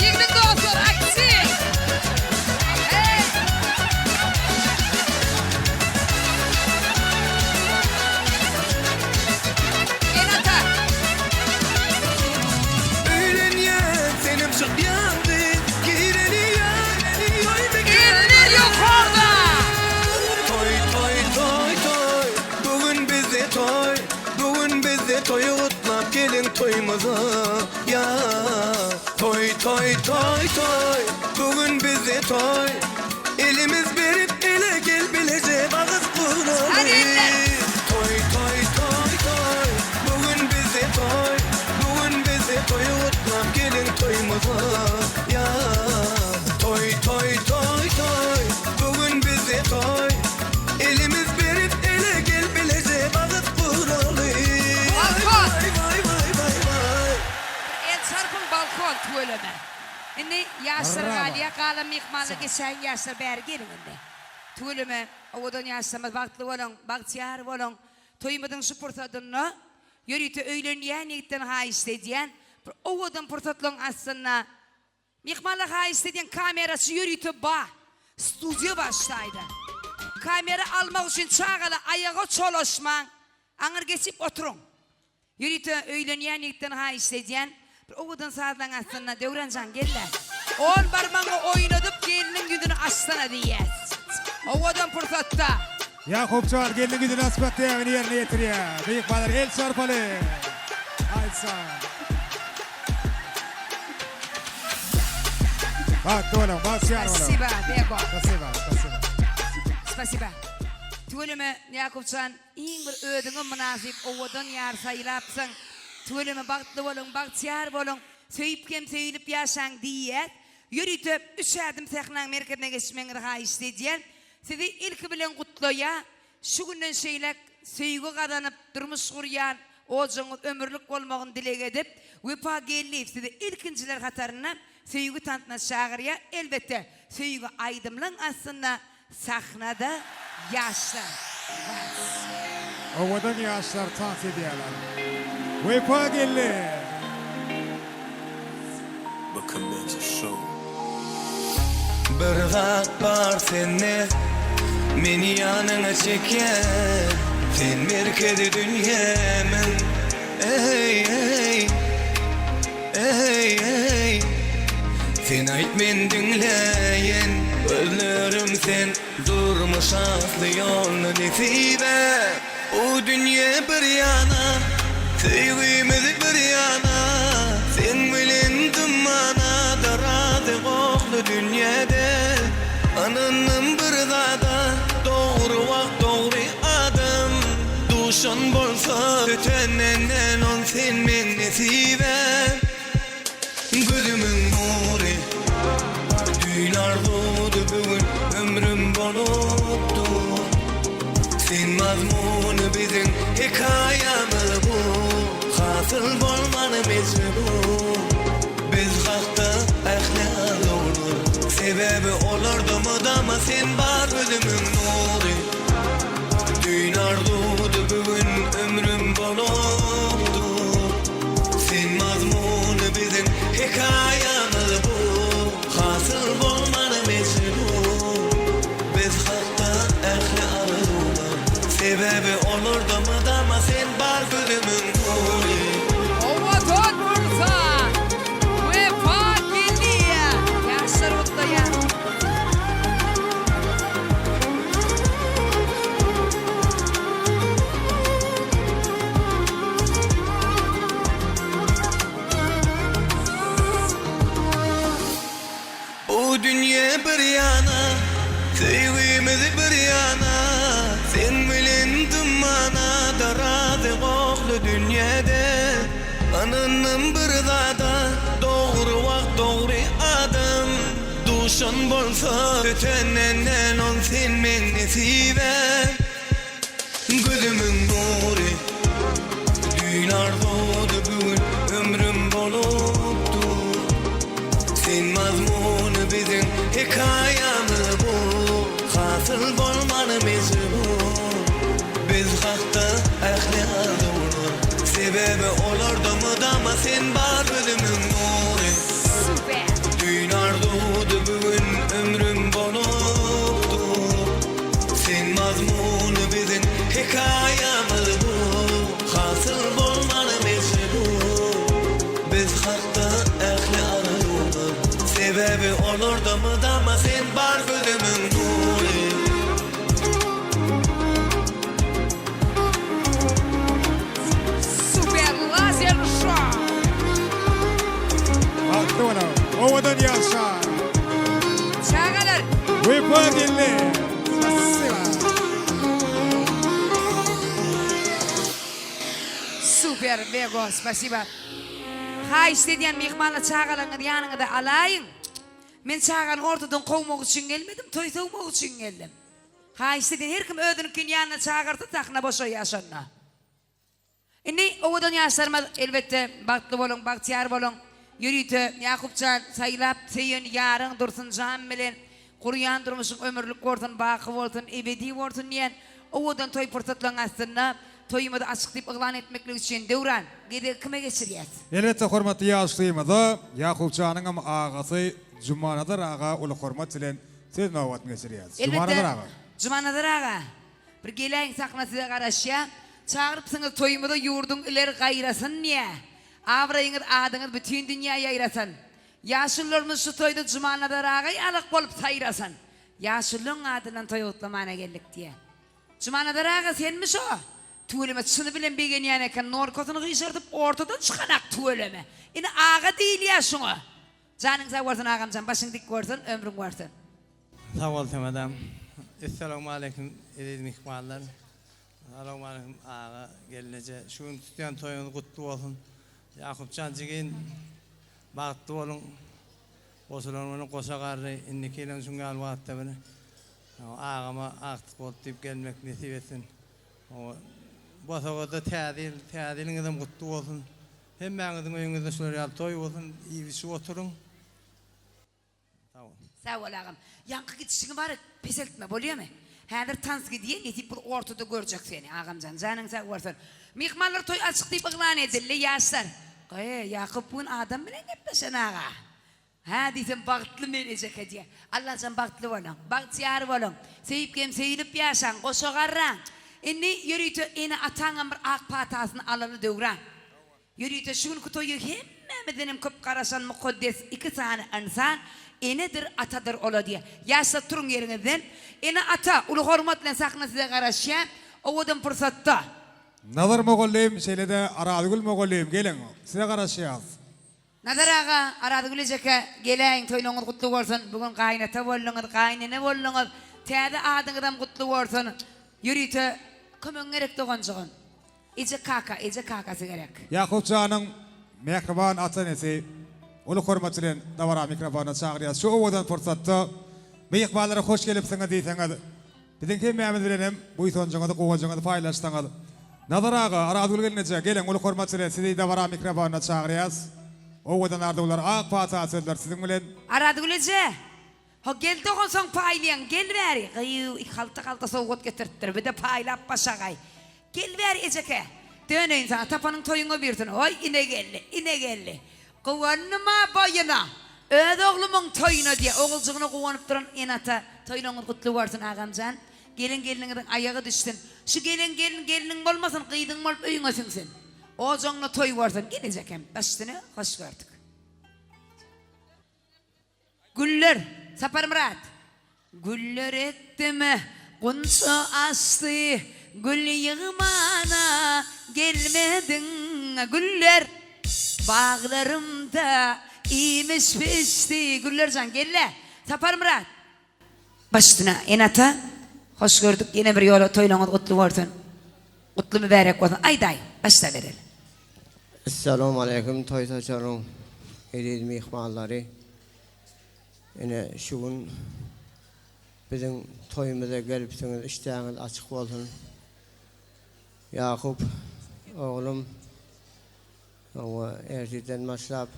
Ýigdiň dostlary aktiw. Hey! Ene-ata. Öýlenýän senem çykýan gyz Gireli ýa toý Eller ýokarda! Toý toý toý toý Bu gün bizde toý Bu gün bizde toýy gutlap geliň toýumyza ýa Toý toý toý toý Bu gün bizde toý Elimiz berip ele gel bileje bagyt guraly Hany eller! Toý toý toý toý Bu gün bizde toý Bu gün bizde toýy gutlap geliň toýumyza ýa Toý toý toý toý Bu gün bizde toý Elimiz berip ele gel bileje bagyt guraly Balkon! Waý waý waý waý waý El çarpyň balkon tüweleme. Indi ýaşlar Bravo. galýa galan myhmanlar geçäýiň ýaşlar bäri geliň indi. Tüweleme owadan ýaşlarymyz bagtly boluň bagtyýar boluň. Toýumyzyň şu pursadynda ýörite öýlenýän ýigitden haýyşt edýän bir owadan pursatlaryň astynda Myhmanlar haýyşt edýän kameraçy ýörite ba. Studiýa başlaýda. Kamera almak üçin çagalar aýaga çolaşmaň. Aňyr geçip oturyň. Ýörite öýlenýän ýigitden haýyşt edýän bir owadan sazlaň astynda Döwranjan gel-le. On barmagyňy oýnadyp gelniň ýüzüni açsana diýýäs. Owadan pursatda. Ýakupjan gelniň ýüzüni açmak däbini ýerine ýetirýär. Myhmanlar el çarpaly. Aýtsan. Bagtly boluň, bagtyýar boluň. Spasiba, Bego. Spasiba, spasiba. Spasiba. Tüweleme Ýakupjan iň bir özüňe mynasyp owadan ýar saýlapsyň. Tüweleme bagtly boluň, bagtyýar boluň, söýüp hem söýülip ýaşaň diýýäs. Ýörite üç ädim sahnaň merkezine geçmegiňizi haýyşt edýän. Sizi ilki bilen gutlaýa. Şu günden şeýläk söýgi gazanyp durmuş gurýan ojagyňyz ömürlik bolmagyny dileg edip, Wepa Geldiýew sizi ilkinjiler hatarynda söýgi tansyna çagyrýar. Elbetde, söýgi aýdymlaň astynda sahnada ýaşlar wals. Owadan ýaşlar tans edýärler. Wepa geldi! Bir zat bar sende Meni ýanyňa çekýän Sen merkezi dünýämiň Eý eý Eý eý Sen aýt men diňläýin Gözlerim sen Durmuş atly ýolda nesibe Bu dünýe bir ýana Söýgimiz bir ýana Seň bilen dymmana da razy gohly dünýede Ynandym bir zada Dogry wagt dogry adam Duşan bolsa ötenenden ol sen meň nesibäm. Gözümiň nury Düýn arzuwdy bu gün ömrüm bolup dur Sen mazmuny biziň hekaýamyz bu Hasyl bolmany mejbur Biz hakda ähli arzuwlar Sebäbi olarda mydama sen bar Gözümiň nury Düýn arzuwdy bu gün ömrüm bolup dur Sen mazmuny biziň hekaýamyz bu Hasyl bolmany mejbur Biz hakda ähli arzuwlar Sebäbi olarda mydama sen bar gözümiň nury. Owadan bolsa Wepa gelýä. Ýaşlar gutlaýar. Bu dünýe bir ýana, söýgimiz bir ýana, Seň bilen dymmana da razy gohly dünýede. Ynandym bir zada, dogry wagt dogry adam, Duşan bolsa ötenden ol sen meň nesibäm. Gözümiň nury Düýn. arzuwdy bu gün ömrüm bolup dur. Sen mazmuny biziň hekaýamyz bu. Hasyl bolmany mejbur. Biz hakda ähli arzuwlar. Sebäbi olarda mydama sen bar gözümiň nury. Düýn arzuwdy bu gün ömrüm bolup dur. Sen mazmuny biziň hekaýamyz bu. Hasyl bolmany mejbur. Biz hakda ähli arzuwlar. Sebäbi olarda mydama sen bar gözümiň nury. Super lazer show. Bagtly boluň, owadan ýaşaň. Çagalar. Wepa geldi. Spasiba. Super Bego spasiba. Haýyşt edýän myhmanlar çagalaryňyzy ýanyňyza alaýyň. Men çagany ortadan kowmak üçin gelmedim, toý sowmak üçin geldim. Haýyşt edýän her kim özüniňkini ýanyna çagyrsa sahna boşaýar şonda. Indi owadan ýaşlarymyz elbetde bagtly boluň, bagtyýar boluň. Ýörite Ýakupjan saýlap söýen ýaryň Dursunjan bilen gurýan durmuşyň ömürlik bolsun, baky bolsun, ebedi bolsun diýen owadan toý pursatlaryň astynda toýumyzy açyk diýip yglan etmeklik üçin Döwran, gezegi kime geçirýäs? Elbetde hormatly ýaşulymyza Ýakupjanyňam agasy Jumanazar aga uly hormat bilen Söz nobatyny geçirýäs. Jumanazar aga. Jumanazar aga, bir geläýiň sahna size garaşýa. Çagyrypsyňyz toýumyza ýurduň ileri gaýrasyn diýä. Abraýyňyz adyňyz bütin dünýä ýaýrasyn. Ýaşulularymyz şu toýda Jumanazar aga ýalak bolup saýrasyn. Ýaşulyň adyndan toý gutlamana geldik diýä. Jumanazar aga senmi şo? Tüweleme çyny bilen begenýän eken norkasyny gyşardyp ortadan çykanak tüweleme. Ine aga diýilýä şuňa. Janyň sag bolsun agamjan başyň dik bolsun ömrüň bolsun. Sag bol Semadam. Essalawmaleýkim eziz myhmanlar. Salawmaleýkim aga, gelneje. Şu gün tutýan toýuňyz gutly bolsun. Ýakupjan jigim bagtly boluň. Goşulan güni goşa garry, indiki ýylam şuň ýaly wagtda bir agama agtyk bolup diýip gelmek nesip etsin. Bosagada täze ýyl, täze ýylyňyzam gutly bolsun. Hemmäňiziň öýüňizde şular ýaly toý bolsun, iýip-içip oturyň. Sag bol. Sag bol agam. Ýaňky gidişiňi bary peseltme bolýamy? Häzir tans gidýä nesip bul ortada görjek seni agamjan janyň sag bolsun. Myhmanlar toý açyk diýip yglan edildi ýaşlar. Gyý Ýakup bu gün adam bilen gepleşen aga. Hä diýsem bagtly men ejeke diýýär. Allajan bagtly boluň. Bagtyýar boluň. Söýüp hem söýülip ýaşaň. Goşa garraň. Indi ýörite ene-ataňam bir ak patasyny alaly Döwran. Ýörite şu günki toýa hemmämizdenem köp garaşan mukaddes iki sany ynsan enedir, atadyr ola diýýär. Ýaşlar turuň ýeriňizden. Ene-ata uly hormat bilen sahna size garaşýar. Owadan pursatda. Nazar mugallym şeýle-de Arazgül mugallym geliň size garaşýas. Nazar aga, Arazgül ejeke, geläýiň, toýlaryňyz gutly bolsun, bu gün gaýynata bolduňyz, gaýynene bolduňyz, täze adyňyzam gutly bolsun, ýörite kömegiň gerek doganjygym. Eje kaka, eje kakasy gerek. Ýakup janyň mähriban ata-enesi uly hormat bilen dabara mikrofonyna çagyrýas. Şu owadan pursatda myhmanlara hoş gelipsiňiz diýseňiz, Biziň hemmämiz bilen hem buýsanjyňyzy, guwanjyňyzy paýlaşsaňyz. Nazar aga, Arazgül gelneje, geliň, uly hormat bilen sizi dabara mikrofonyna çagyrýas. Owadan arzuwlar, ak pata sözler siziň bilen. Arazgül eje, ho gel dogan soň paýlaýaň, gel bäri. Gyýw, halta-halta sowgat getiripdir, bir-de paýlap başagaý. Gel bäri ejeke, döneýin saňa, tapanyň toýuňa birsin. Hoý, ine geldi, ine geldi. Guwandym-a boýuna, öz oglumyň toýuna diýýär. Oguljygyna guwanyp duran ene-ata, Toýlaryňyz gutly bolsun, agamjan. Gelen gelniňiziň aýagy düşsün. Şu gelen gelin gelniň bolmasyn, gyzyň bolup öýüňe siňsin. Ojagyňda toý bolsun. Gel ejekem, baş üstüne, hoş gördük. Güller, Saparmyrat. Güller ekdim, gunça açdy, Gül ýygmana gelmediň. Güller, baglarymda iýmiş bişdi. Güller jan, gel-le. Saparmyrat. Baş üstüne, ene-ata, hoş gördük. Ýene bir ýola toýlaryňyz gutly bolsun. Gutly mübärek bolsun. Aýdaý, başlabereli. Essalawmaleýkim toý saçaryň eziz myhmanlary. Ine şu gün biziň toýumyza gelipsiňiz işdäňiz açyk bolsun. Ýakup oglum. Hawa, ertirden başlap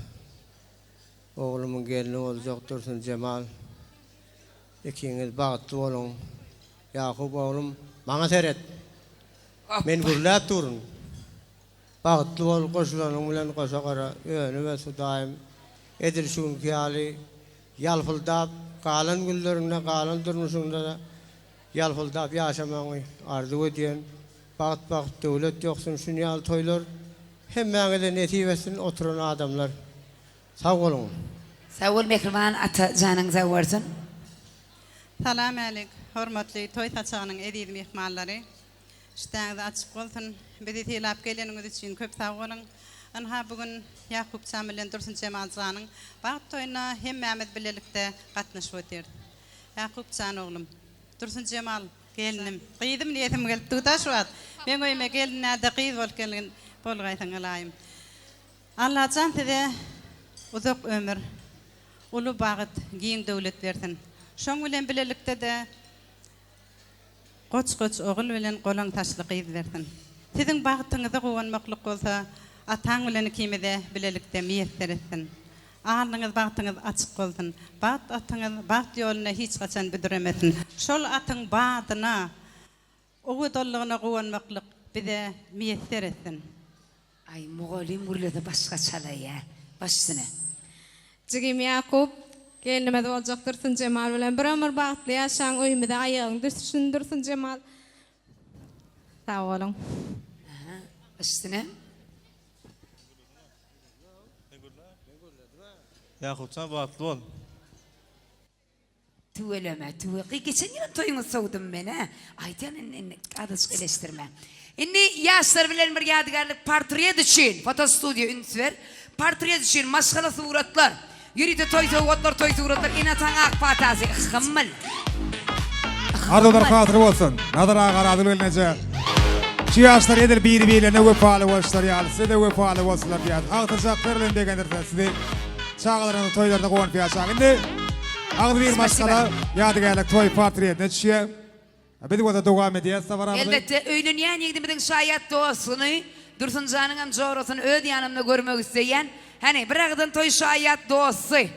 oglumyň gelni boljak Dursunjemal. Ikiňiz bagtly boluň. Ýakup oglum, maňa seret. Men gürläp durun. Bagtly bol, goşulanyň bilen goşa gara, önüp ös Hudaýym. Edil şu günki ýaly ýalpyldap, galan günleriňde, galan durmuşyňda-da ýalpyldap ýaşamagyňy arzuw edýän. Bagt bagt döwlet ýoksun şun ýaly toýlar hemmäňize nesip etsin oturan adamlar sag boluň. Sag bol mähriban ata janyň sag bolsun. Salam älik, hormatly toý saçagynyň eziz myhmanlary. Işdäňiz açyk bolsun. Bizi sylap geleniňiz üçin köp sag boluň. Ynha bu gün Ýakupjan bilen Dursunjemal janyň bagt toýuna hemmämiz bilelikde gatnaşyp otyrys. Ýakupjan oglum, Dursunjemal Gelnim. Gyzym diýesim gelip dur-da şu wagt. Meň öýüme gelin däl-de gyz bolup gelgin bolgaýsyň ylaýym. Allajan size uzak ömür, uly bagt, giň döwlet bersin. Şoň bilen bilelikde-de goç-goç ogul bilen golaň saçly gyz bersin. Siziň bagtyňyza guwanmaklyk bolsa ataň bilen ikimize bilelikde miýesser etsin. Alnyňyz bagtyňyz açyk bolsun. Bagt atyňyz bagt ýolunda hiç haçan büdremesin. Şol atyň badyna, owadanlygyna guwanmaklyk bize miýesser etsin. Aý mugallym gürlese başga çalaýa. Baş üstüne. Jigim Ýakup, gelnimiz boljak Dursunjemal bilen bir ömür bagtly ýaşaň, öýümize aýagyň düşsün Dursunjemal. Sag boluň. Aha, baş üstüne. Ýakupjan bagtly bol. Tüweleme tüwe gyý geçen ýylam toýuňyzy sowdum men hä aýdýan indi indi azajyk eleşdirme indi ýaşlar bilen bir ýadygärlik portret üçin fotostudiýa üns ber portret üçin maşgala suratlar ýörite toý sowgatlar toý suratlar ene ataň ak patasy hymmyl Arzuwlar hasyl bolsun. Nazar aga Arazgül gelneje. Şu ýaşlar edil biri-birlerine wepaly boluşlary ýaly size-de wepaly bolsunlar diýýäs. Agtyjaklar bilen begendirsinler sizi. Çagalaryňyzyň toýlarynda guwanyp ýaşaň. Indi agzybir maşgala ýadygärlik toý portretine düşýär. Biz bolsa dowam edýäs dabaramyzy. Elbetde, öýlenýän ýigdimiziň şaýat dostuny, Dursunjanyňam jorasyny öz ýanymda görmek isleýän. Hany, bir agyzdan toý şaýat dosty.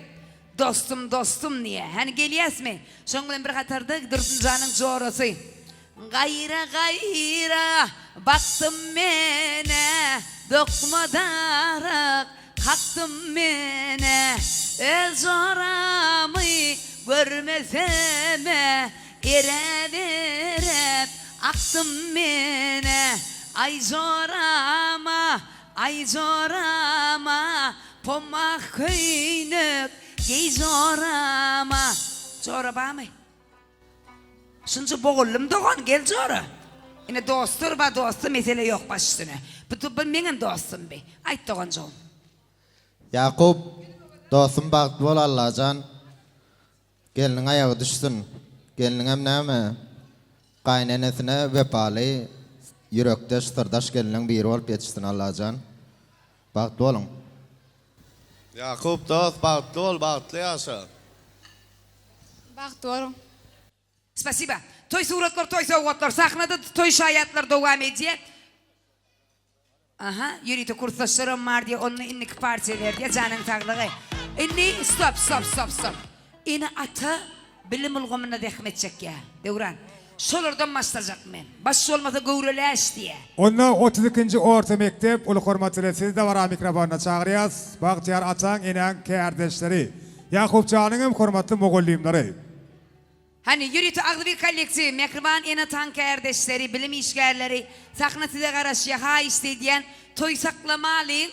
Dostum, dostum diýýä. Häni gelýäsmi? Şoň bilen bir hatarda Dursunjanyň jorasy. Gaýra-gaýra bakdym men-ä, Dokma darak kakdym men-ä. Öz joramy görmesem-ä, Eräp-eräp akdym men-ä. Aý jorama, Aý jorama, Pomah köýnek geý jorama. Jora barmy? Şunça boguldym dogan, gel jora. Ine dostlar bar, dosta mesele ýok baş üstüne. Bu bu meňem dostum bi. Aýt doganjygym. Ýakup dostum bagtly bol Allajan gelniň aýagy düşsün gelniňem näme gaýynenesine wepaly ýürekdeş syrdaş gelinleň biri bolup ýetişsin Allajan bagtly boluň. Ýakup dost bagtly bol bagtly ýaşa. Bagtly boluň. Spasiba. Toý suratlar toý sowgatlar sahnada toý şaýatlar dowam edýä. Aha ýörite kursdaşlaram bar diýä onda indiki partiýa ber diýä janyň saglygy. Indi stop stop stop stop. Ene ata bilim ulgamynda zähmet çekýä Döwran. Şolardan başlajak men. Baş bolmasa göwre läş diýä. Onda otuz ikinji orta mekdep uly hormat bilen sizi dabara mikrofonyna çagyrýas. Bagtyýar ataň, enäň kärdeşleri. Ýakupjanyň hem hormatly mugallymlary. Hany, ýörite agzybir kollektiw, mähriban ene-ataň kärdeşleri, bilim işgärleri, sahna size garaşýar, haýyşt edýän, toý saklamalyň,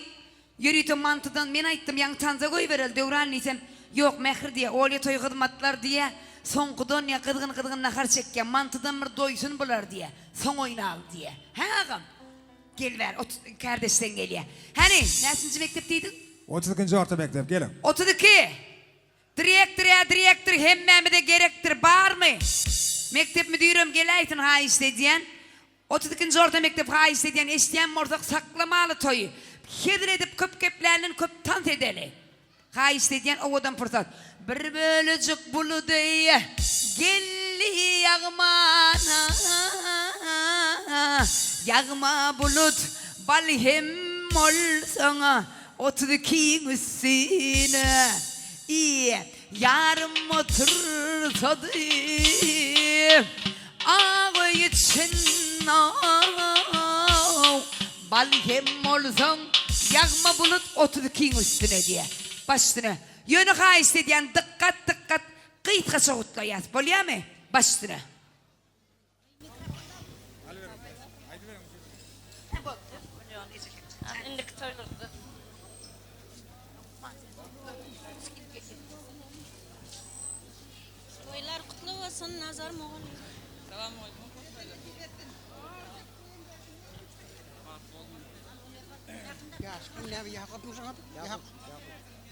ýörite mantydan, men aýtdym, ýaňy tansa goýbereli, Döwran diýsem, ýok, Mähri diýýär, Olýa toý hyzmatlar diýýär, soňkudan diýýär, gyzgyn-gyzgyn nahar çekýär, mantydan bir doýsun bular diýýär, soň oýnaly diýýär. Hä, agam? Gel bäri, ot, kärdeşleň gelýär. Hany, näçinji mekdep diýdiň? Otuz ikinji orta mekdep, geliň. 32! Direktor-ä direktor hemmämize gerekdir barmy? Mekdep müdirem geläýsin haýyşt edýän. Otuz ikinji orta mekdep haýyşt edýän eşidýän bolsak saklamaly toýy. Hezil edip köp gepländen köp tans edeli. Haýyşt edýän owadan pursat. Bir bölejik buludy geldi ýagmana. Ýagma bulut bal hem. bolsaň 32-iň üstüne. I, ýarym otursady ak öý içinde. Bal hem bolsaň ýagma bulut 32-iň üstüne diýýär. Baş üstüne. Ýöne haýyşt edýän dykgat dykgat gysgaça gutlaýas. Bolýamy? Baş üstüne. Toýlar gutly bolsun Nazar mugallym.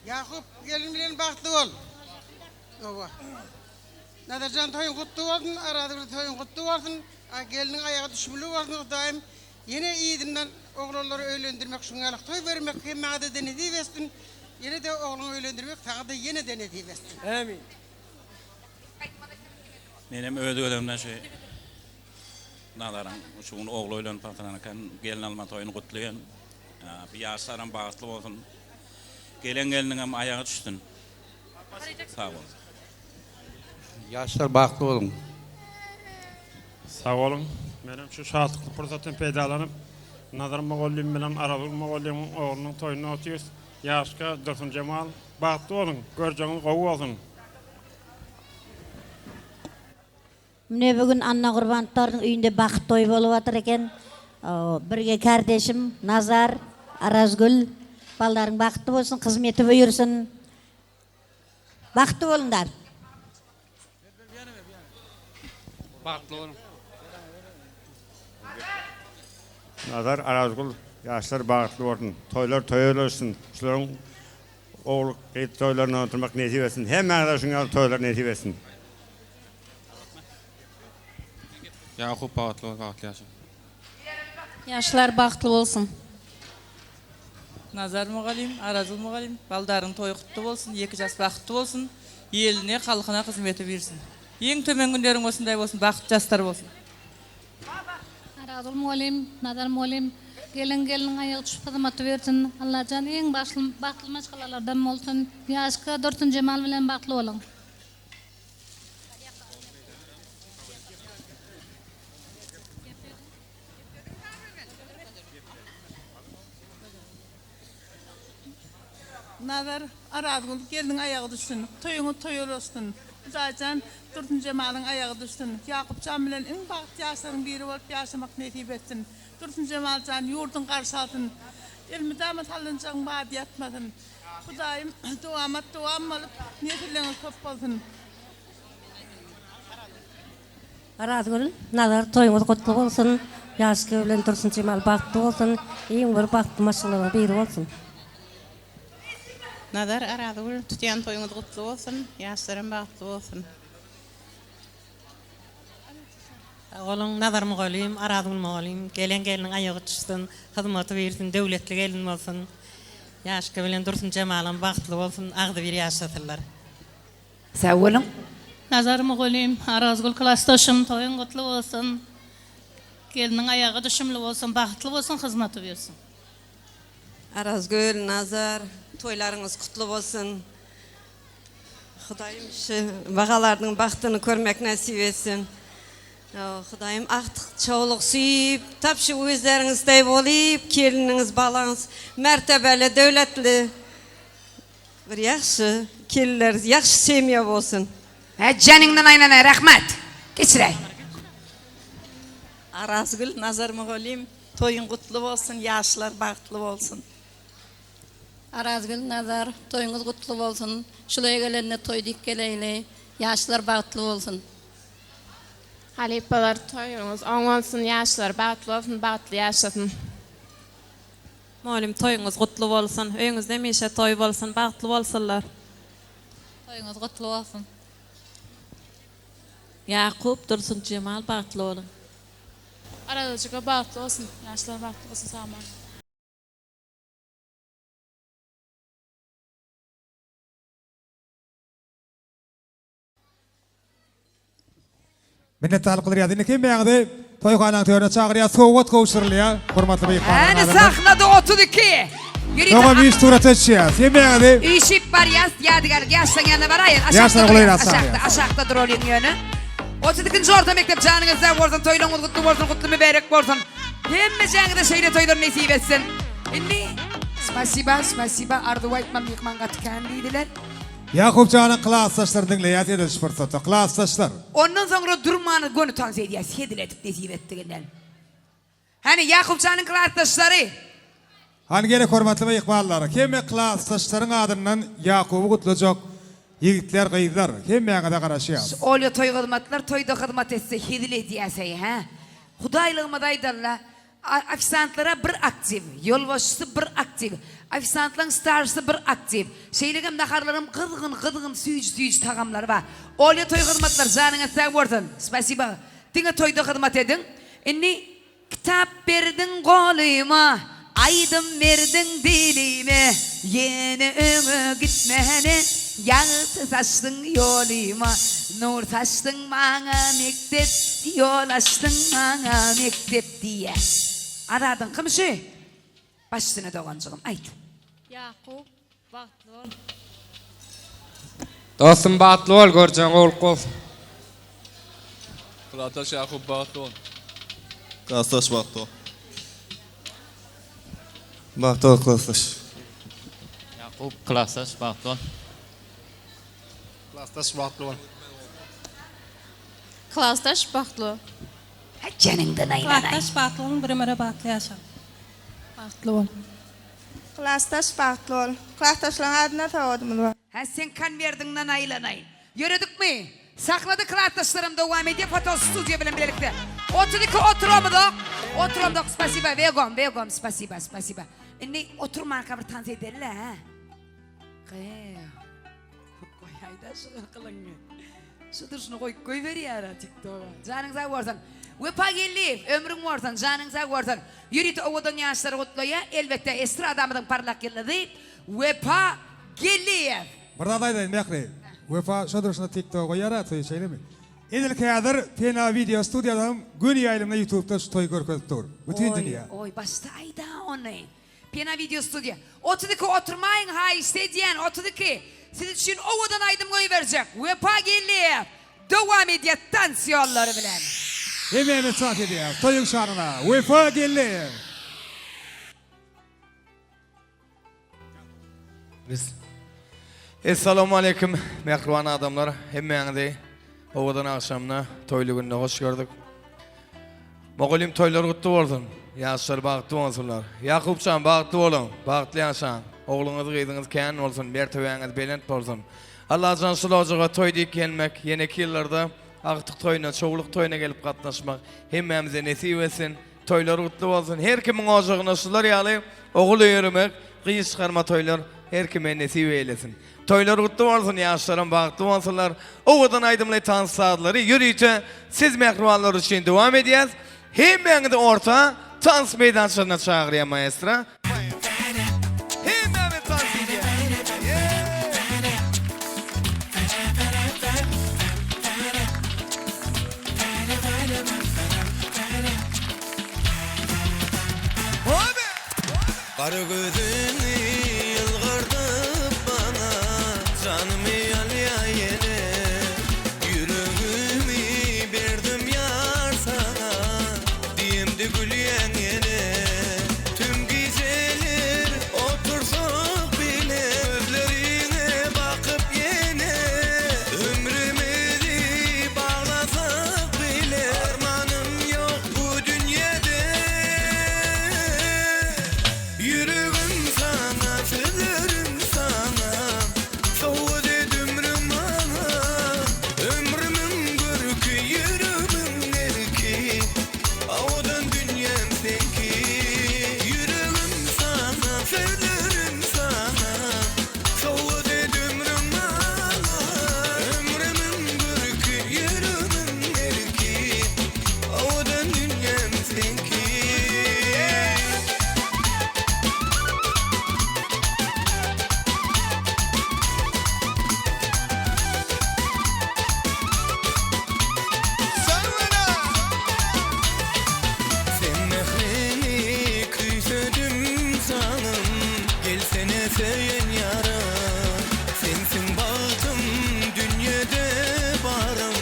Ýakup gelin bilen bagtly bol. Hawa. Nazarjan toýuň gutly bolsun, Arazgül toýuň gutly bolsun. Gelniň aýagy düşümli bolsun Hudaýym. Ýene yzyndan oglanlary öýlendirmek şuň ýaly toý bermek hemmäňize-de nesip etsin. Ýene-de ogluňy öýlendirmek saňa-da ýene-de nesip etsin. Ämin. Menem öz gözümden şu Nazaryň şu gün ogly öýlenip oturan eken, gelin alma toýuny gutlaýan. Bu ýaşlaram bagtly bolsun. Gelen gelniňem aýagy düşsün. Sag boluň. Ýaşlar bagtly boluň. Sag boluň. Menem şu şatlykly pursatdan peýdalanyp, Nazar mugallym bilen Arazgül mugallymyň oglunyň toýunda otyrys. Ýaşka, Dursunjemal, bagtly boluň, görjegiňiz gowy bolsun. Mine bu gün Annagurbanowlaryň öýünde baht toý bolup otyr eken. Birge kardeşim Nazar, Arazgül baldaryň bagtly bolsun, hyzmeti buýursyn. Bagtly boluňlar. Bagtly boluň. Nazar Arazgül ýaşlar bagtly bolsun toýlar toýa ulaşsyn şularyň ogul gyz toýlaryny oturmak nesip etsin hemmäňize şuň ýaly toýlar nesip etsin. Ýakup bagtly bol bagtly ýaşa. Ýaşlar bagtly bolsun. Nazar mugallym, Arazgül mugallym, baldaryň toýy gutly bolsun, ýeke jas bagtly bolsun, ýeline, halkyna hyzmeti birsin. Iň tömen günleriň osynday bolsun, bagtly jaslar bolsun. Arazgül mugallym, Nazar mugallym, gelen gelniň aýagy düşüp hyzmaty bersin. Allajan iň bagtly maşgalalardan bolsun. Ýaşka Dursunjemal bilen bagtly boluň. Nazar, Arazgül gelniň aýagy düşsün, toýuňyz toýa ulaşsyn. Hudaýjan Dursunjemalyň aýagy düşsün. Ýakupjan bilen iň bagtly ýaşlaryň biri bolup ýaşamak nesip etsin. Dursunjemal jan ýurduň garşy alsyn. Elmydama salynjagyň bady ýatmasyn. Hudaýym dowamat dowam bolup, nesilleňiz köp bolsun. Arazgül, Nazar toýuňyz gutly bolsun, ýaş giýew bilen Dursunjemal bagtly bolsun, iň bir bagtly maşgalalaryň biri bolsun. Nazar, Arazgül tutýan toýuňyz gutly bolsun, ýaşlaram bagtly bolsun. Sag boluň Nazar mugallym, Arazgül mugallym, gelen gelniň aýagy düşsün, hyzmaty birsin, döwletli gelin bolsun. Ýaşka bilen Dursunjemalam bagtly bolsun, agzybir ýaşasynlar. Sag boluň. Nazar mugallym, Arazgül klasdaşym toýuň gutly bolsun. Gelniň aýagy düşümli bolsun, bagtly bolsun, hyzmaty bersin. Arazgül, Nazar, toýlaryňyz gutly bolsun. Hudaýym şu bagalardyň bagtyny körmek nesip etsin. Hudaýym agtyk çowluk süýüp, tap şu özleriňizdeý bolyp, keliniňiz, balaňyz mertebeli, döwletli. Bir ýagşy kelinler ýagşy semýa bolsun. Hä janyňdan aýlanaý rahmat. Geçiräý. Arazgül Nazar mugallym toýuň gutly bolsun ýaşlar bagtly bolsun. Arazgül Nazar toýuňyz gutly bolsun şulaý gelende toý diýip geleýli ýaşlar bagtly bolsun. Halypalar toýuňyz oň bolsun ýaşlar bagtly bolsun bagtly ýaşasyn. Molim toýuňyz gutly bolsun. Öýüňizde hemişe toý bolsun, bagtly bolsunlar. Toýuňyz gutly bolsun. Ýakup, Dursunjemal bagtly boluň. Arazajyga bagtly bolsun. Ýaşlar bagtly bolsun sag boluň. Minnetdarlyk bildirýäs. Indi hemmäňizi. Toýhanaň törüne çagyrýar, sowgat gowşurylýar. Hormatly myhmanlaryň Häni adyndan. sahnada 32. Ýörite Soňam iş surata düşýär. Hemmäňizi Üýşüp barýas, ýadygärlik ýaşlaň ýanyna baraýyn. Aşakda Ýaşlar durýas, golaýrak aşakda, çagyrýas. aşakda duralyň ýöne. 32-nji orta mekdep janyňyz sag bolsun, toýlaryňyz gutly bolsun, gutly mübärek bolsun. Hemmejäňize şeýle toýlar nesip etsin. Indi Spasiba, spasiba, arzuw aýtma myhman gaty kän diýdiler. Ýakup janyň klasdaşlaryny diňleýäs edil şu pursatda. Klasdaşlar. Ondan soňra durman göni tans edýäs hezil edip nesip etdiginden. Hany Ýakup janyň klasdaşlary. Hany gerek hormatly myhmanlar, hemme klasdaşlaryň adyndan Ýakuby gutlajak ýigitler gyzlar hemmäňize garaşýas. Şu Olýa toý hyzmatlar toýda hyzmat etse hezil edýäseý hä. Hudaýlygymyzy aýdanda Ofisantlara bir aktiw, ýolbaşçysy bir aktiw, ofisantlaryň starşysy bir aktiw. Şeýle hem naharlaryň gyzgyn gyzgyn süýji süýji tagamlary bar. Olýa toý hyzmatlar janyňyz sag bolsun. Spasiba. Diňe toýda hyzmat ediň. Indi kitap berdiň golyma, aýdym berdiň dilime, ýene öňe gitmäne ýagty saçdyň ýolyma, nur saçdyň maňa mekdep, ýol açdyň maňa mekdep. Diýýä. Azadyňkymy şu? Baş üstüne doganjygym, aýt. Ýakup, bagtly bol. Dostum bagtly bol, görjegiň gowluk bolsun. Klasdaş Ýakup bagtly bol. Klasdaş bagtly bol. Bagtly bol klasdaş. Ýakup klasdaş bagtly bol. Klasdaş bagtly bol. Klasdaş bagtly bol. Janyňdan aýlanaý. Klasdaş bagtly boluň bir ömüre bagtly ýaşaň. Bagtly bol. Klasdaş bagtly bol. Klasdaşlaryň adyndan sowgadymyz bar. Hä seň konwerdiňden aýlanaýyn. Ýöredikmi? Sahnada klasdaşlarym dowam edýär foto studiýa bilen bilelikde. 32 oturamyzok. Oturamzok spasiba wegom wegom spasiba spasiba. Indi oturmanka bir tans edeli-le hä. Gyýw. Goýaýda şu gykylygyňy. Şu durşuny goýup goýberýär-ä TikToga. Janyň sag bolsun. Wepa Geldiýew, ömrüň bolsun, janyň sag bolsun. Ýörite owadan ýaşlary gutlaýar. Elbetde, estradamyzyň parlak ýyldyzy Wepa Geldiýew. Bir zat aýdaýyn Mähri. Wepa şo durşuna TikToga goýýar-a toýy şeýlemi? Edil häzir Pena wideo studiýadanam göni ýaýlymda ýutubda şu toýy görkezip dur. Bütin Oý, dünýä. oý, başda aýda ony. Pena wideo studiýa. 32 oturmaýyň haýyşt edýän 32 siz üçin owadan aýdym goýberjek Wepa Geldiýew dowam edýär tans ýollary bilen. Hemmämiz tans edýäs toýuň şanyna Wepa Geldiýew. Biz Essalamualeýkum mähriban adamlar hemmäňizi owadan agşamda toýly günde hoş gördük. Mugallym toýlar gutly bolsun. Ýaşlar bagtly bolsunlar. Ýakupjan bagtly boluň, bagtly ýaşaň. Ogluňyz gyzyňyz kän bolsun, mertebäňiz belent bolsun. Allajan şul ojaga toý diýip gelmek, ýeneki ýyllarda agtyk toýuna, çowluk toýuna gelip gatnaşmak hemmämize nesip etsin. Toýlar gutly bolsun. Her kimiň ojagyna şular ýaly ogul öýermek, gyz çykarma toýlar her kime nesip eýlesin. Toýlar gutly bolsun, ýaşlaram bagtly bolsunlar. Owadan aýdymly tans sazlary ýörite siz mähribanlar üçin dowam edýäs. Hemmäňizi orta tans meýdançasyna çagyrýar maestro. Hemmämiz tans edýäs. Gara gözüňi ýylgyrdyp maňa, Janymy alýa ýene. Ýüregimi berdim ýar saňa, Diýemde gülýäň ýene. Tüm gijeler otursak bile, Gözleriňe bakyp ýene. Ömrümizi baglasak bile, Armanym ýok bu dünýede. Ýüregim saňa, sözlerim saňa, Sowgat et ömrüň maňa. Ömrümiň görki, ýüregimiň erki, Owadan dünýäm seňki. Ýüregim saňa, sözlerim saňa, Sowgat et ömrüň maňa. Ömrümiň görki, ýüregimiň erki, Owadan dünýäm seňki. Söýen ýarym Sensiň bagtym dünýede barym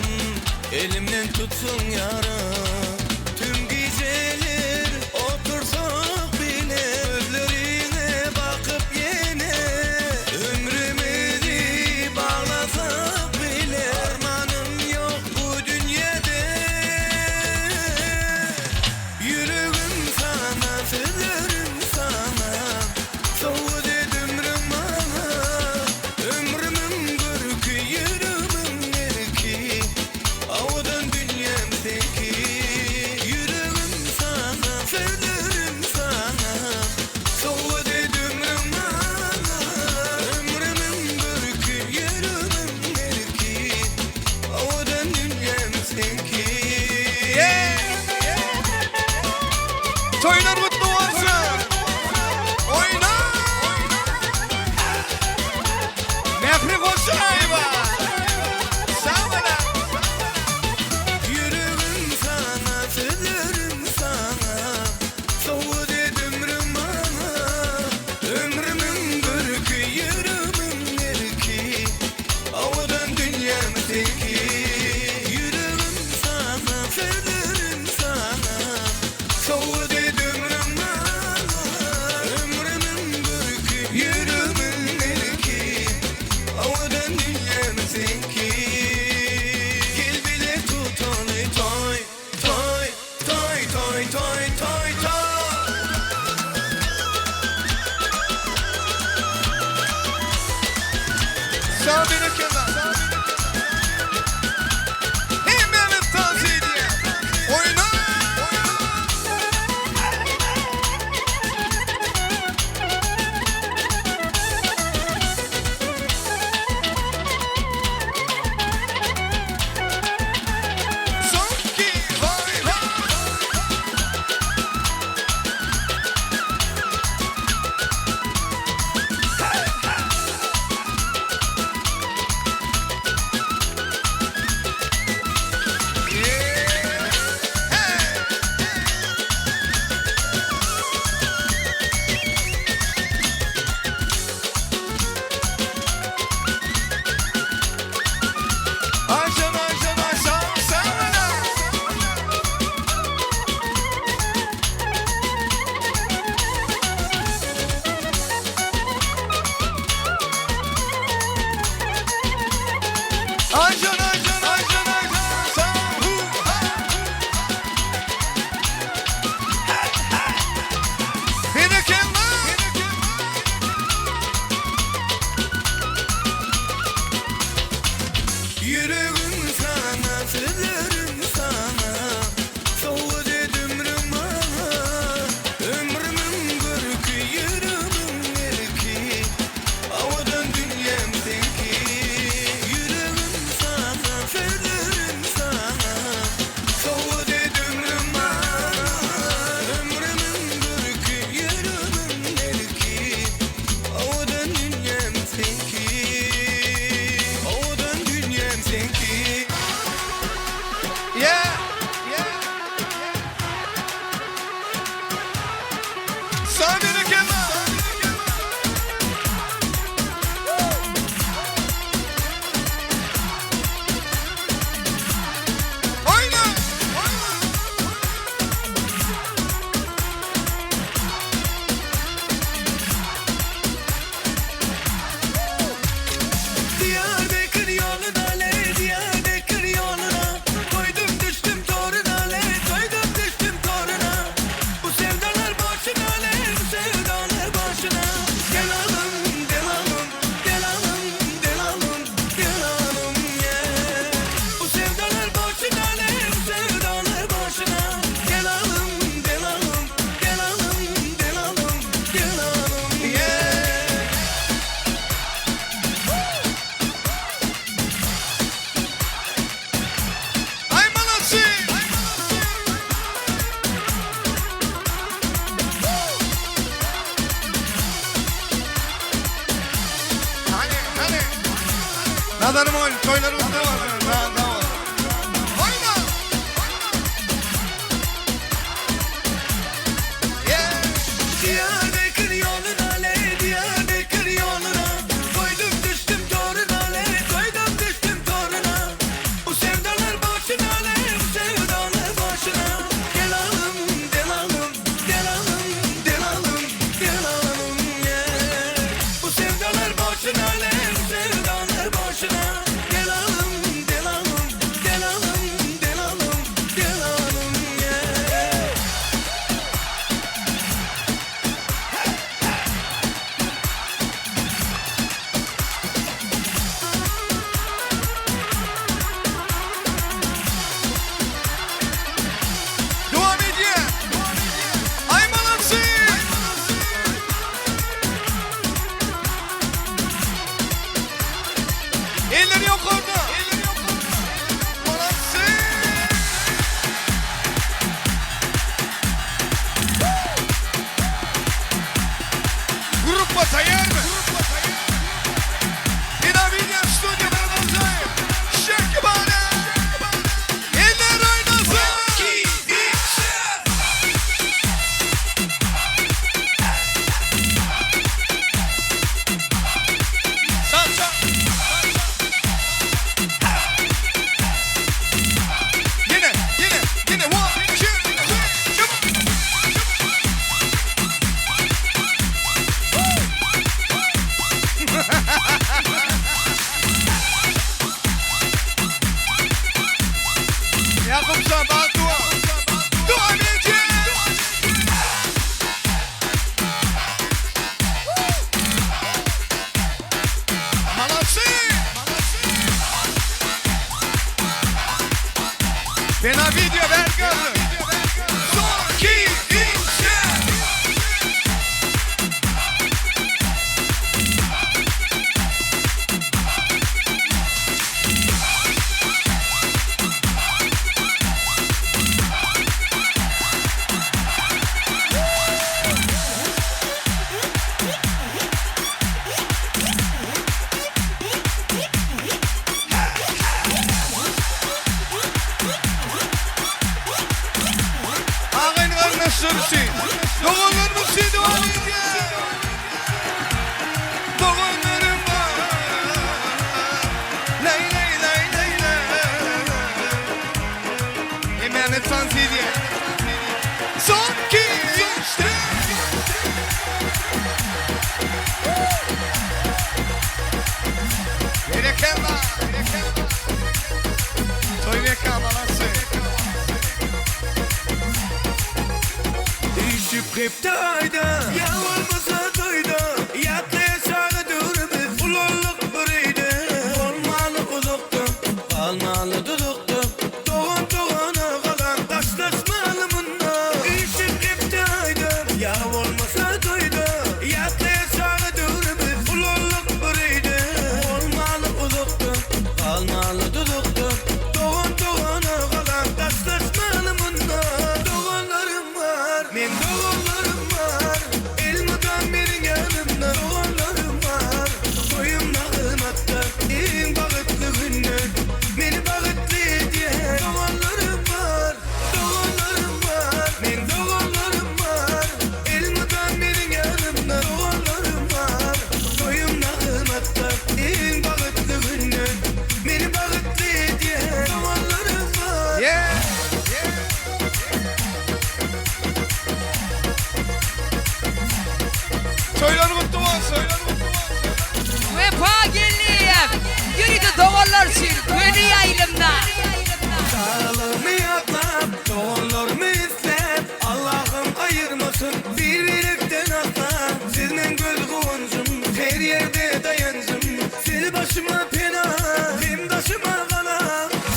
Elimden tutsaň ýarym Tüm gijeler otursak bile Gözleriňe bakyp ýene Ömrümizi baglasak bile Armanym ýok bu dünýede Ýüregim sana, sözlerim sana Sowgat et ömrüň maňa Ömrümiň görki, ýüregimiň erki Owadan dünýäm seňki Ýüregim sana, sözlerim sana Sowgat et ömrüň maňa Ömrümiň görki, ýüregimiň erki Owadan dünýäm seňki. Toýlar gutly bolsun! Oýna! Mähri Goşaýewa! Sag boluň! Ýüregim sana, sözlerim sana, Sowgat et ömrüň maňa. Ömrümiň görki, ýüregimiň erki, Owadan dünýäm seňki. Ýüregim sana, sözlerim sana, Sowgat et ömrüň maňa. Ömrümiň görki, ýüregimiň erki, Owadan dünýäm seňki. Gel bile tutaly toý, toý, toý, toý, toý, toý, toý. Sag berekella! Hemmämiz tans edýär! Oýna! Soňky hoý hoý! Ayşen Ayşen Ayşen sen Ayşen Ayşen Ayşen Ayşen sen hu ha. Berekella. Ýüregim sana, sözlerim sana, Sowgat et ömrüň maňa. Ömrümiň görki, ýüregimiň erki, Owadan dünýäm seňki. Ýüregim sana, sözlerim sana, Sowgat et ömrüň maňa. Ömrümiň görki, ýüregimiň erki, Owadan dünýäm seňki. Owadan dünýäm seňki. Yeah. Sag berekella. Oýna! Diyarbakır yoluna le, Diyarbakır yoluna Koydum düştüm toruna le, koydum düştüm toruna Bu sevdalar boşuna le, bu sevdalar boşuna Delalım, delalım, delalım, delalım, delalım yeah. Bu sevdalar boşuna le, bu sevdalar boşuna Delalım, delalım, delalım, delalım, delalım yeah. Aý молодцы! Hany, hany. Nazarym ol, toýlar gutly bolsun. Sag bol. Oýna! Yeah! Diyarbakır yoluna le, Diyarbakır. Eller ýokarda. Eller ýokarda. Molodцы! Gruppa taýýarmy? Fena Video Studio продолжаем. Shake your body. Eller oýnasyn. Çal çal. Ýene, ýene, ýene. One, two, three, jump. Ýakupjan bagtly bol. Dowam edýär. Molodцы! Fena video ver gazı. Son, iki, üç, dört. Agyn garyndaşlar üçin, doganlarymyz üçin dowam edýär. Doganlarym bar. Lay lay lay lay lay. Emanet tans edýär. Son iki, üç, dört. Berekella. Toý mekan molodцы. Üýşüp hepde aýda, ýa bolmasa toýda, Ýatlaýaşaga döwrümiz, ulaldyk bir öýde. Bolmaly uzakda, galmaly duzakda, Dogan dogana galan, daşlaşmaly munda. Üýşüp hepde aýda, ýa bolmasa toýda, Ýatlaýaşaga döwrümiz, ulaldyk bir öýde. Bolmaly uzakda, galmaly duzakda, Dogan dogana galan, daşlaşmaly munda. Doganlarym bar, men doganlarym bar, Elmydam meniň ýanymda doganlarym bar. Toýum nagymatda, iň bagtly günde, Meni bagtly edýän doganlarym bar. Doganlarym bar, men doganlarym bar, Elmydam meniň ýanymda doganlarym bar. Toýum nagymatda, iň bagtly günde, Meni bagtly edýän doganlarym bar. Yeah. Toýlar gutly bolsun. Wepa Geldiýew, ýörite doganlar üçin göni ýaýlymda. Çagalygymy ýatlap, doganlarymy isläp, Allahym aýyrmasyn bir-birekden asla. Siz meň göz guwanjym, her ýerde daýanjym. Siz başyma pena, hem daşyma gala.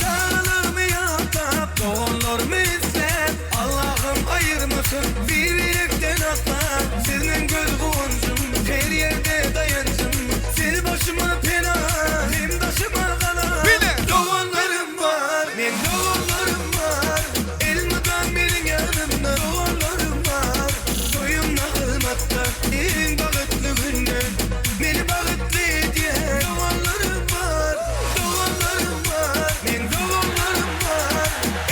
Çagalygymy ýatlap, doganlarymy isläp, Allahym aýyrmasyn bir-birekden asla. Siz meň göz guwanjym, her ýerde daýanjym. Siz başyma pena, hem daşyma gala. Doganlarym bar, men doganlarym bar, Elmydam meniň ýanymda doganlarym bar. Toýum nagymatda, iň bagtly günde, Meni bagtly edýän doganlarym bar. Doganlarym bar, men doganlarym bar,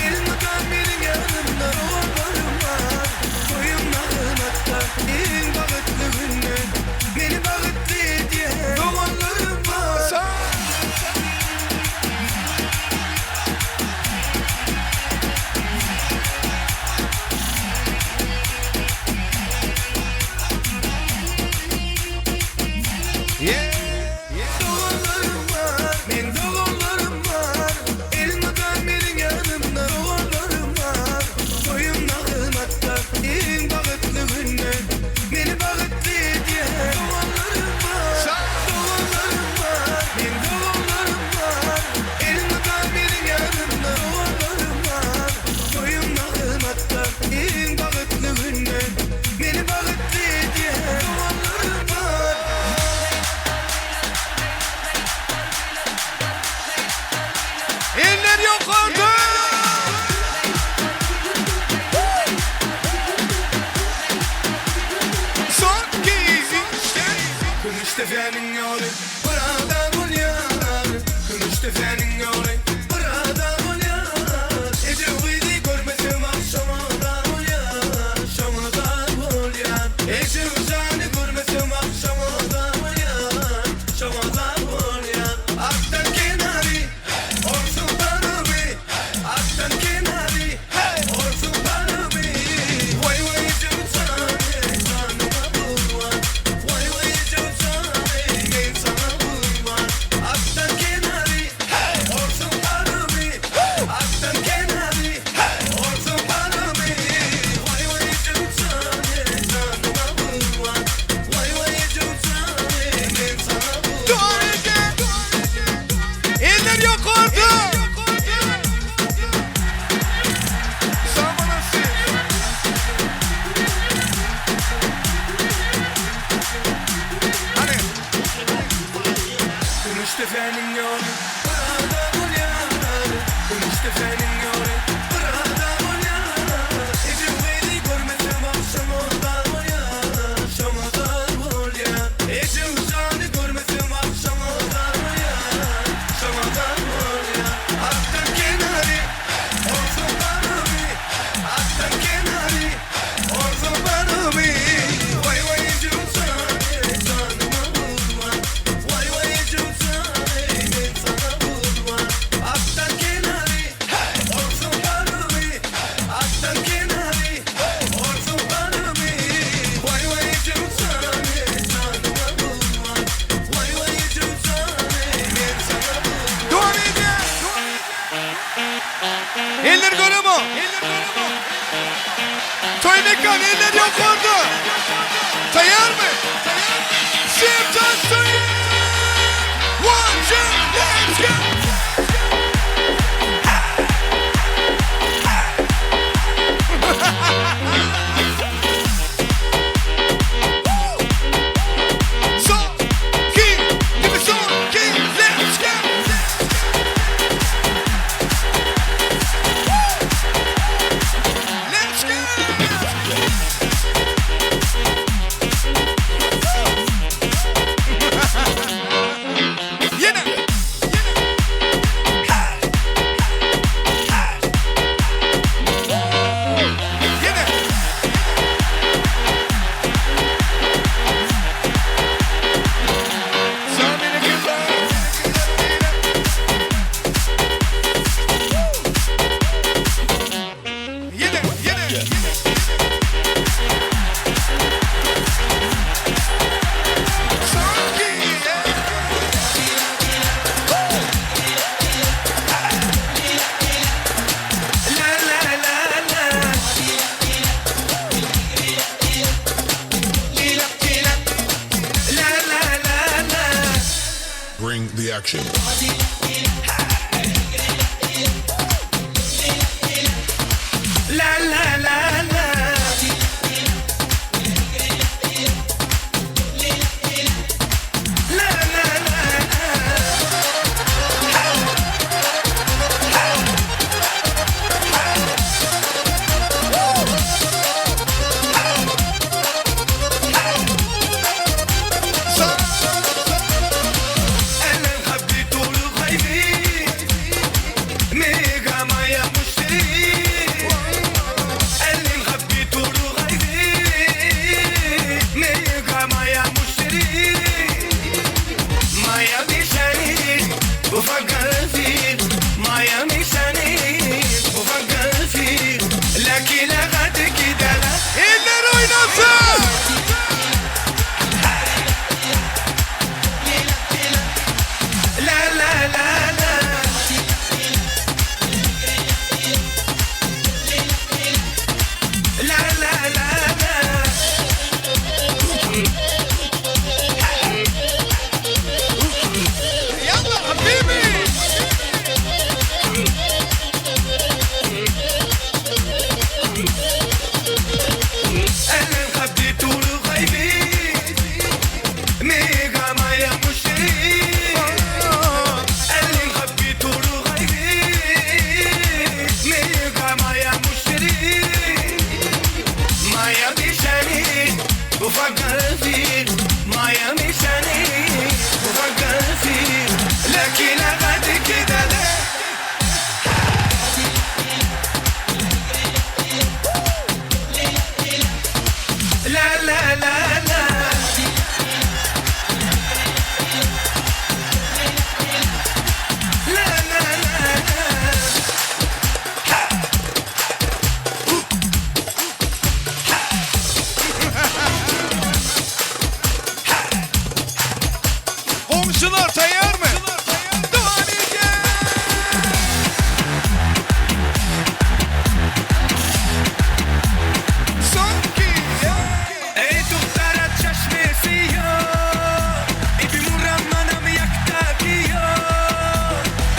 Elmydam meniň ýanymda doganlarym bar. Toýum nagymatda, iň bagtly günde, Meni bagtly edýän doganlarym bar. Yeah. Doganlarym bar, men doganlarym bar, Elmydam meniň ýanymda doganlarym bar. Toýum nagymatda, iň bagtly günde, Meni bagtly edýän doganlarym bar. Doganlarym bar, men doganlarym bar, Elmydam meniň ýanymda doganlarym bar. Toýum nagymatda, iň bagtly günde, Meni bagtly edýän doganlarym bar. Kümüşdepäniň ýoly bir ada bolýar Kümüşdepäniň ýoly bir ada bolýar Ejem gyzy görmesem agşama zar bolýar Şoňa zar bolýar Ejem jany görmesem agşama zar bolýar Şoňa zar bolýar Atdan kenary Orsuň barymy Atdan kenary Orsuň barymy Waý waý ejem jany janyma gurban Waý waý ejem jany men saňa gurban Atdan kenary Orsuň barymy Atdan kenary Orsuň barymy Waý waý ejem jany janyma gurban Waý waý ejem jany men saňa gurban Eller ýokarda! Kümüşdepäniň ýoly bir ada bolýar Kümüşdepäniň ýoly bir ada bolýar Ejem gyzy görmesem agşama zar bolýar Şoňa zar bolýar Ejem jany görmesem agşama zar bolýar Şoňa zar bolýar Atdan kenary Orsuň barymy Atdan kenary Orsuň barymy Waý waý ejem jany janyma gurban Waý waý ejem jany men saňa gurban Atdan kenary Orsuň barymy Atdan kenary Orsuň barymy Waý waý ejem jany janyma gurban Waý waý ejem jany men saňa gurban Dowam edýär. Eller göremo. Toý mekan eller ýokarda. Taýýarmy? Şemjan Söýün. One, two, let's go. Son, iki, give me son, iki, let's go. Let's go. Ýene. Ýene. Sen beni kızlar. Ýene, ýene. Sanki, yeah. La la la la Lila lila La la la la Bring the action. La la la la La la la la انا حبيت الغيبي ميغا مايا مشتري اللي حبيت الغيبي ميغا مايا مشتري مايا مشاني بفكر فيك مايا مشاني بفكر فيك لكن لا غد كده لا Eller oýnasyn. لا لا لا لا لا لا لا لا Ýalla habibi. انا حبيت الغيبي ميغا مايا مشتري اللي حبيت الغيبي ميغا مايا مشتري مايا مشاني بفكر فيك مايا مشاني Goňşular taýýarmy? Dowam edýär! Soňky! Eý duhtara çeşmi syýa, Ibi muram manam ýakda kiýa,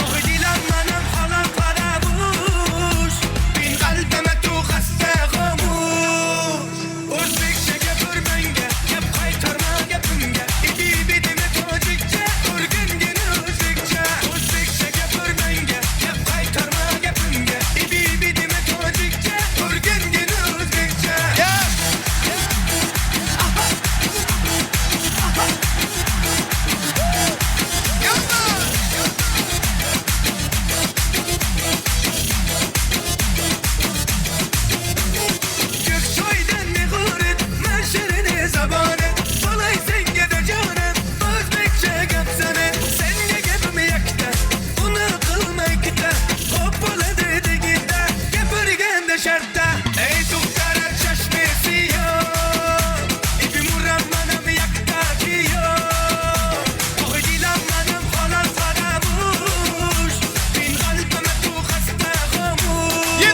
Ohy dilam manam halam garabuş, Bin galbime tu hassa hamuş. Özbekçe gapir menga, Gap gaýtarma gapimga, Ibi bidime tojikçe, Örgengin özbekçe. Özbekçe gapir menga, Gap gaýtarma gapimga, Ibi bidime tojikçe, Örgengin özbekçe. Gök çaýdan ne guret, Merşerini zabany, Balaý senge-de janym, Özbekçe gapsana, Senге gapim ýakda, Ony kylma ikide, Hop bolady digide, Gapirgende şartda. Eý duhtara çeşmi syýa, Ibi muram manam ýakda kiýa, Ohy dilam manam halam garamuş, Bin galbime tu hasta hamuş.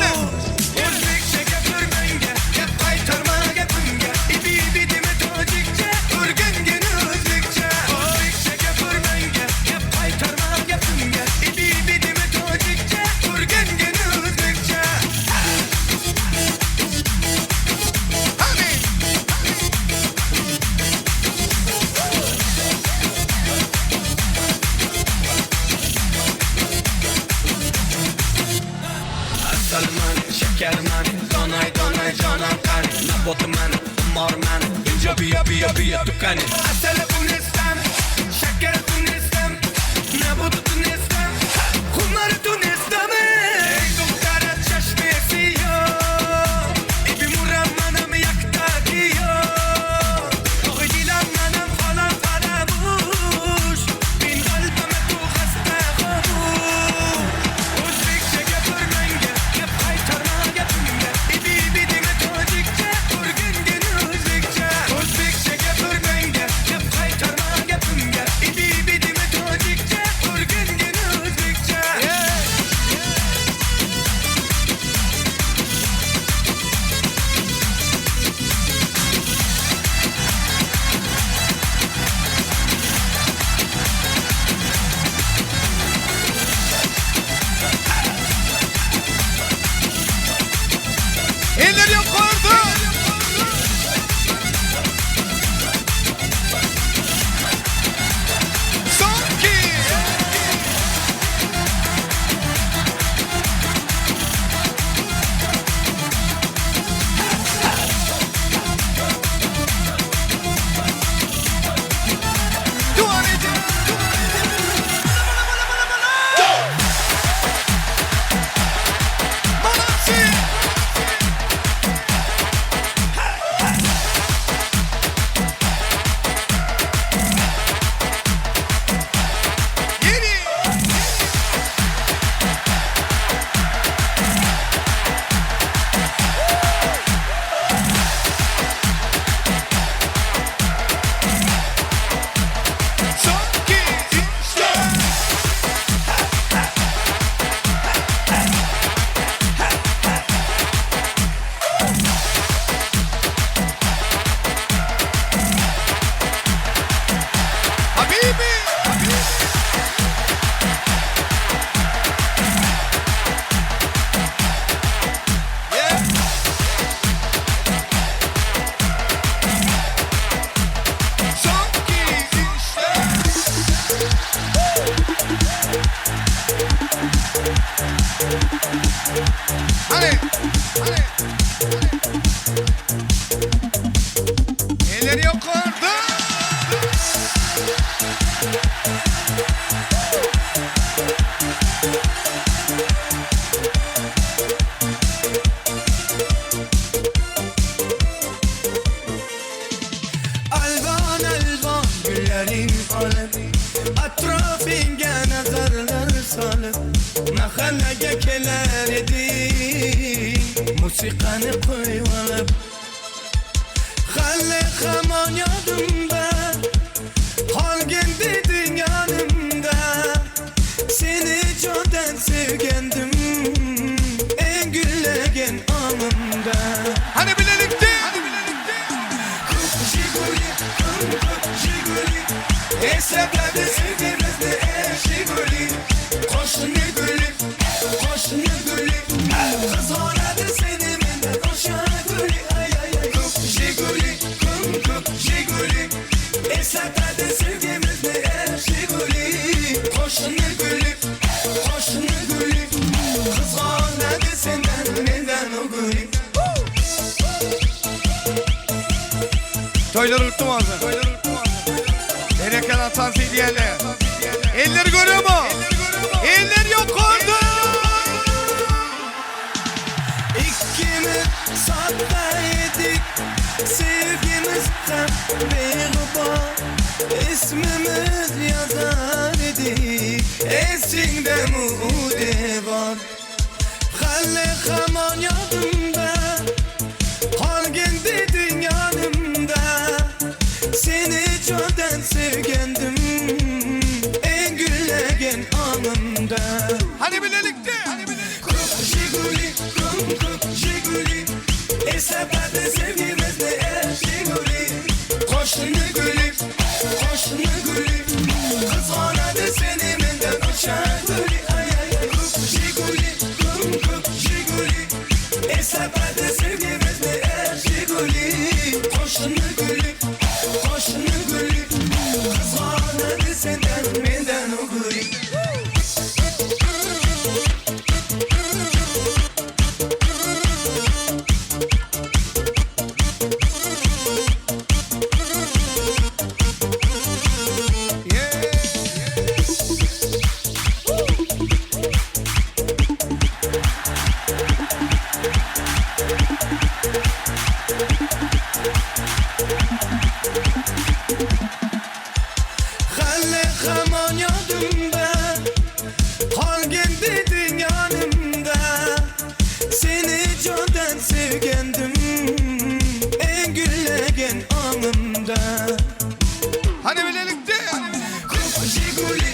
Özbekçe gapir menga, Gap gaýtarma gapimga, Ibi bidime tojikçe, Örgengin özbekçe. Özbekçe gapir menga, Gap gaýtarma gapimga, Ibi bidime tojikçe, Örgengin özbekçe. Asal mani, şeker mani, donay donay janan kani, Nabot mani, umar mani, inja biya biya biya tukani. Asal tunistan, şeker tunistan, nabot tunistan, humar tunistan. Ey duhtara çeşmi siyo, ibi muram manam yakta kiyo, Ohy dilam manam halam garabuş, Bin galbime tu hasta hamuş. Özbekçe gapir menga, Gap gaýtarma gapimga, Ibi bidime tojikçe, Örgengin özbekçe. Özbekçe gapir menga, Gap gaýtarma gapimga, Ibi bidime tojikçe, Örgengin özbekçe. Eller ýokarda! Soňky! Dowam edýär! Molodцы! Ýene! Soňky üç, dört. Habibi! Yeah! Soňky üç, dört. Hany! Hany! Eller ýokarda! Alvan alvan güllerin alıp Atrafingga nazarlar solib Mahallaga kelar eding Musiqani qo'yib olib Hali hamon yodimda Qolgin deding. Jiguli Esletledi sevgimizni e Jiguli Qoşunu gülü, qoşunu gülü Kızganadı seni menden oşa gülü Ay ay ay Köp Jiguli, küm köp Jiguli Esletledi sevgimizni e Jiguli Qoşunu gülü, qoşunu gülü Kızganadı senden menden o gülü Toýlar gutly bolsun. Berekella tans edýärler. Elleri görýärmi? Eller ýokarda! Ikkimiz sada edik Sevgimiz hem beygıba İsmimiz yazar idik Esingde mude var Halle haman yadımda Qolgin dedin yanımda Seni candan sevgendim En güllegen anımda Hadi birlikte. Köp Jiguli, köp köp Jiguli Esletledi sevgimizni e Jiguli Qoşunu gülü, qoşunu gülü Kızganadı seni menden uçan gülü Ay ay ay Köp Jiguli, köp köp Jiguli Esletledi sevgimizni e Jiguli Qoşunu gülü, qoşunu gülü Kızganadı senden menden o gülü Halle haman yadımda Qolgin dedin yanımda Seni candan sevgendim En güllegen anımda Hadi birlikte. Köp Jiguli,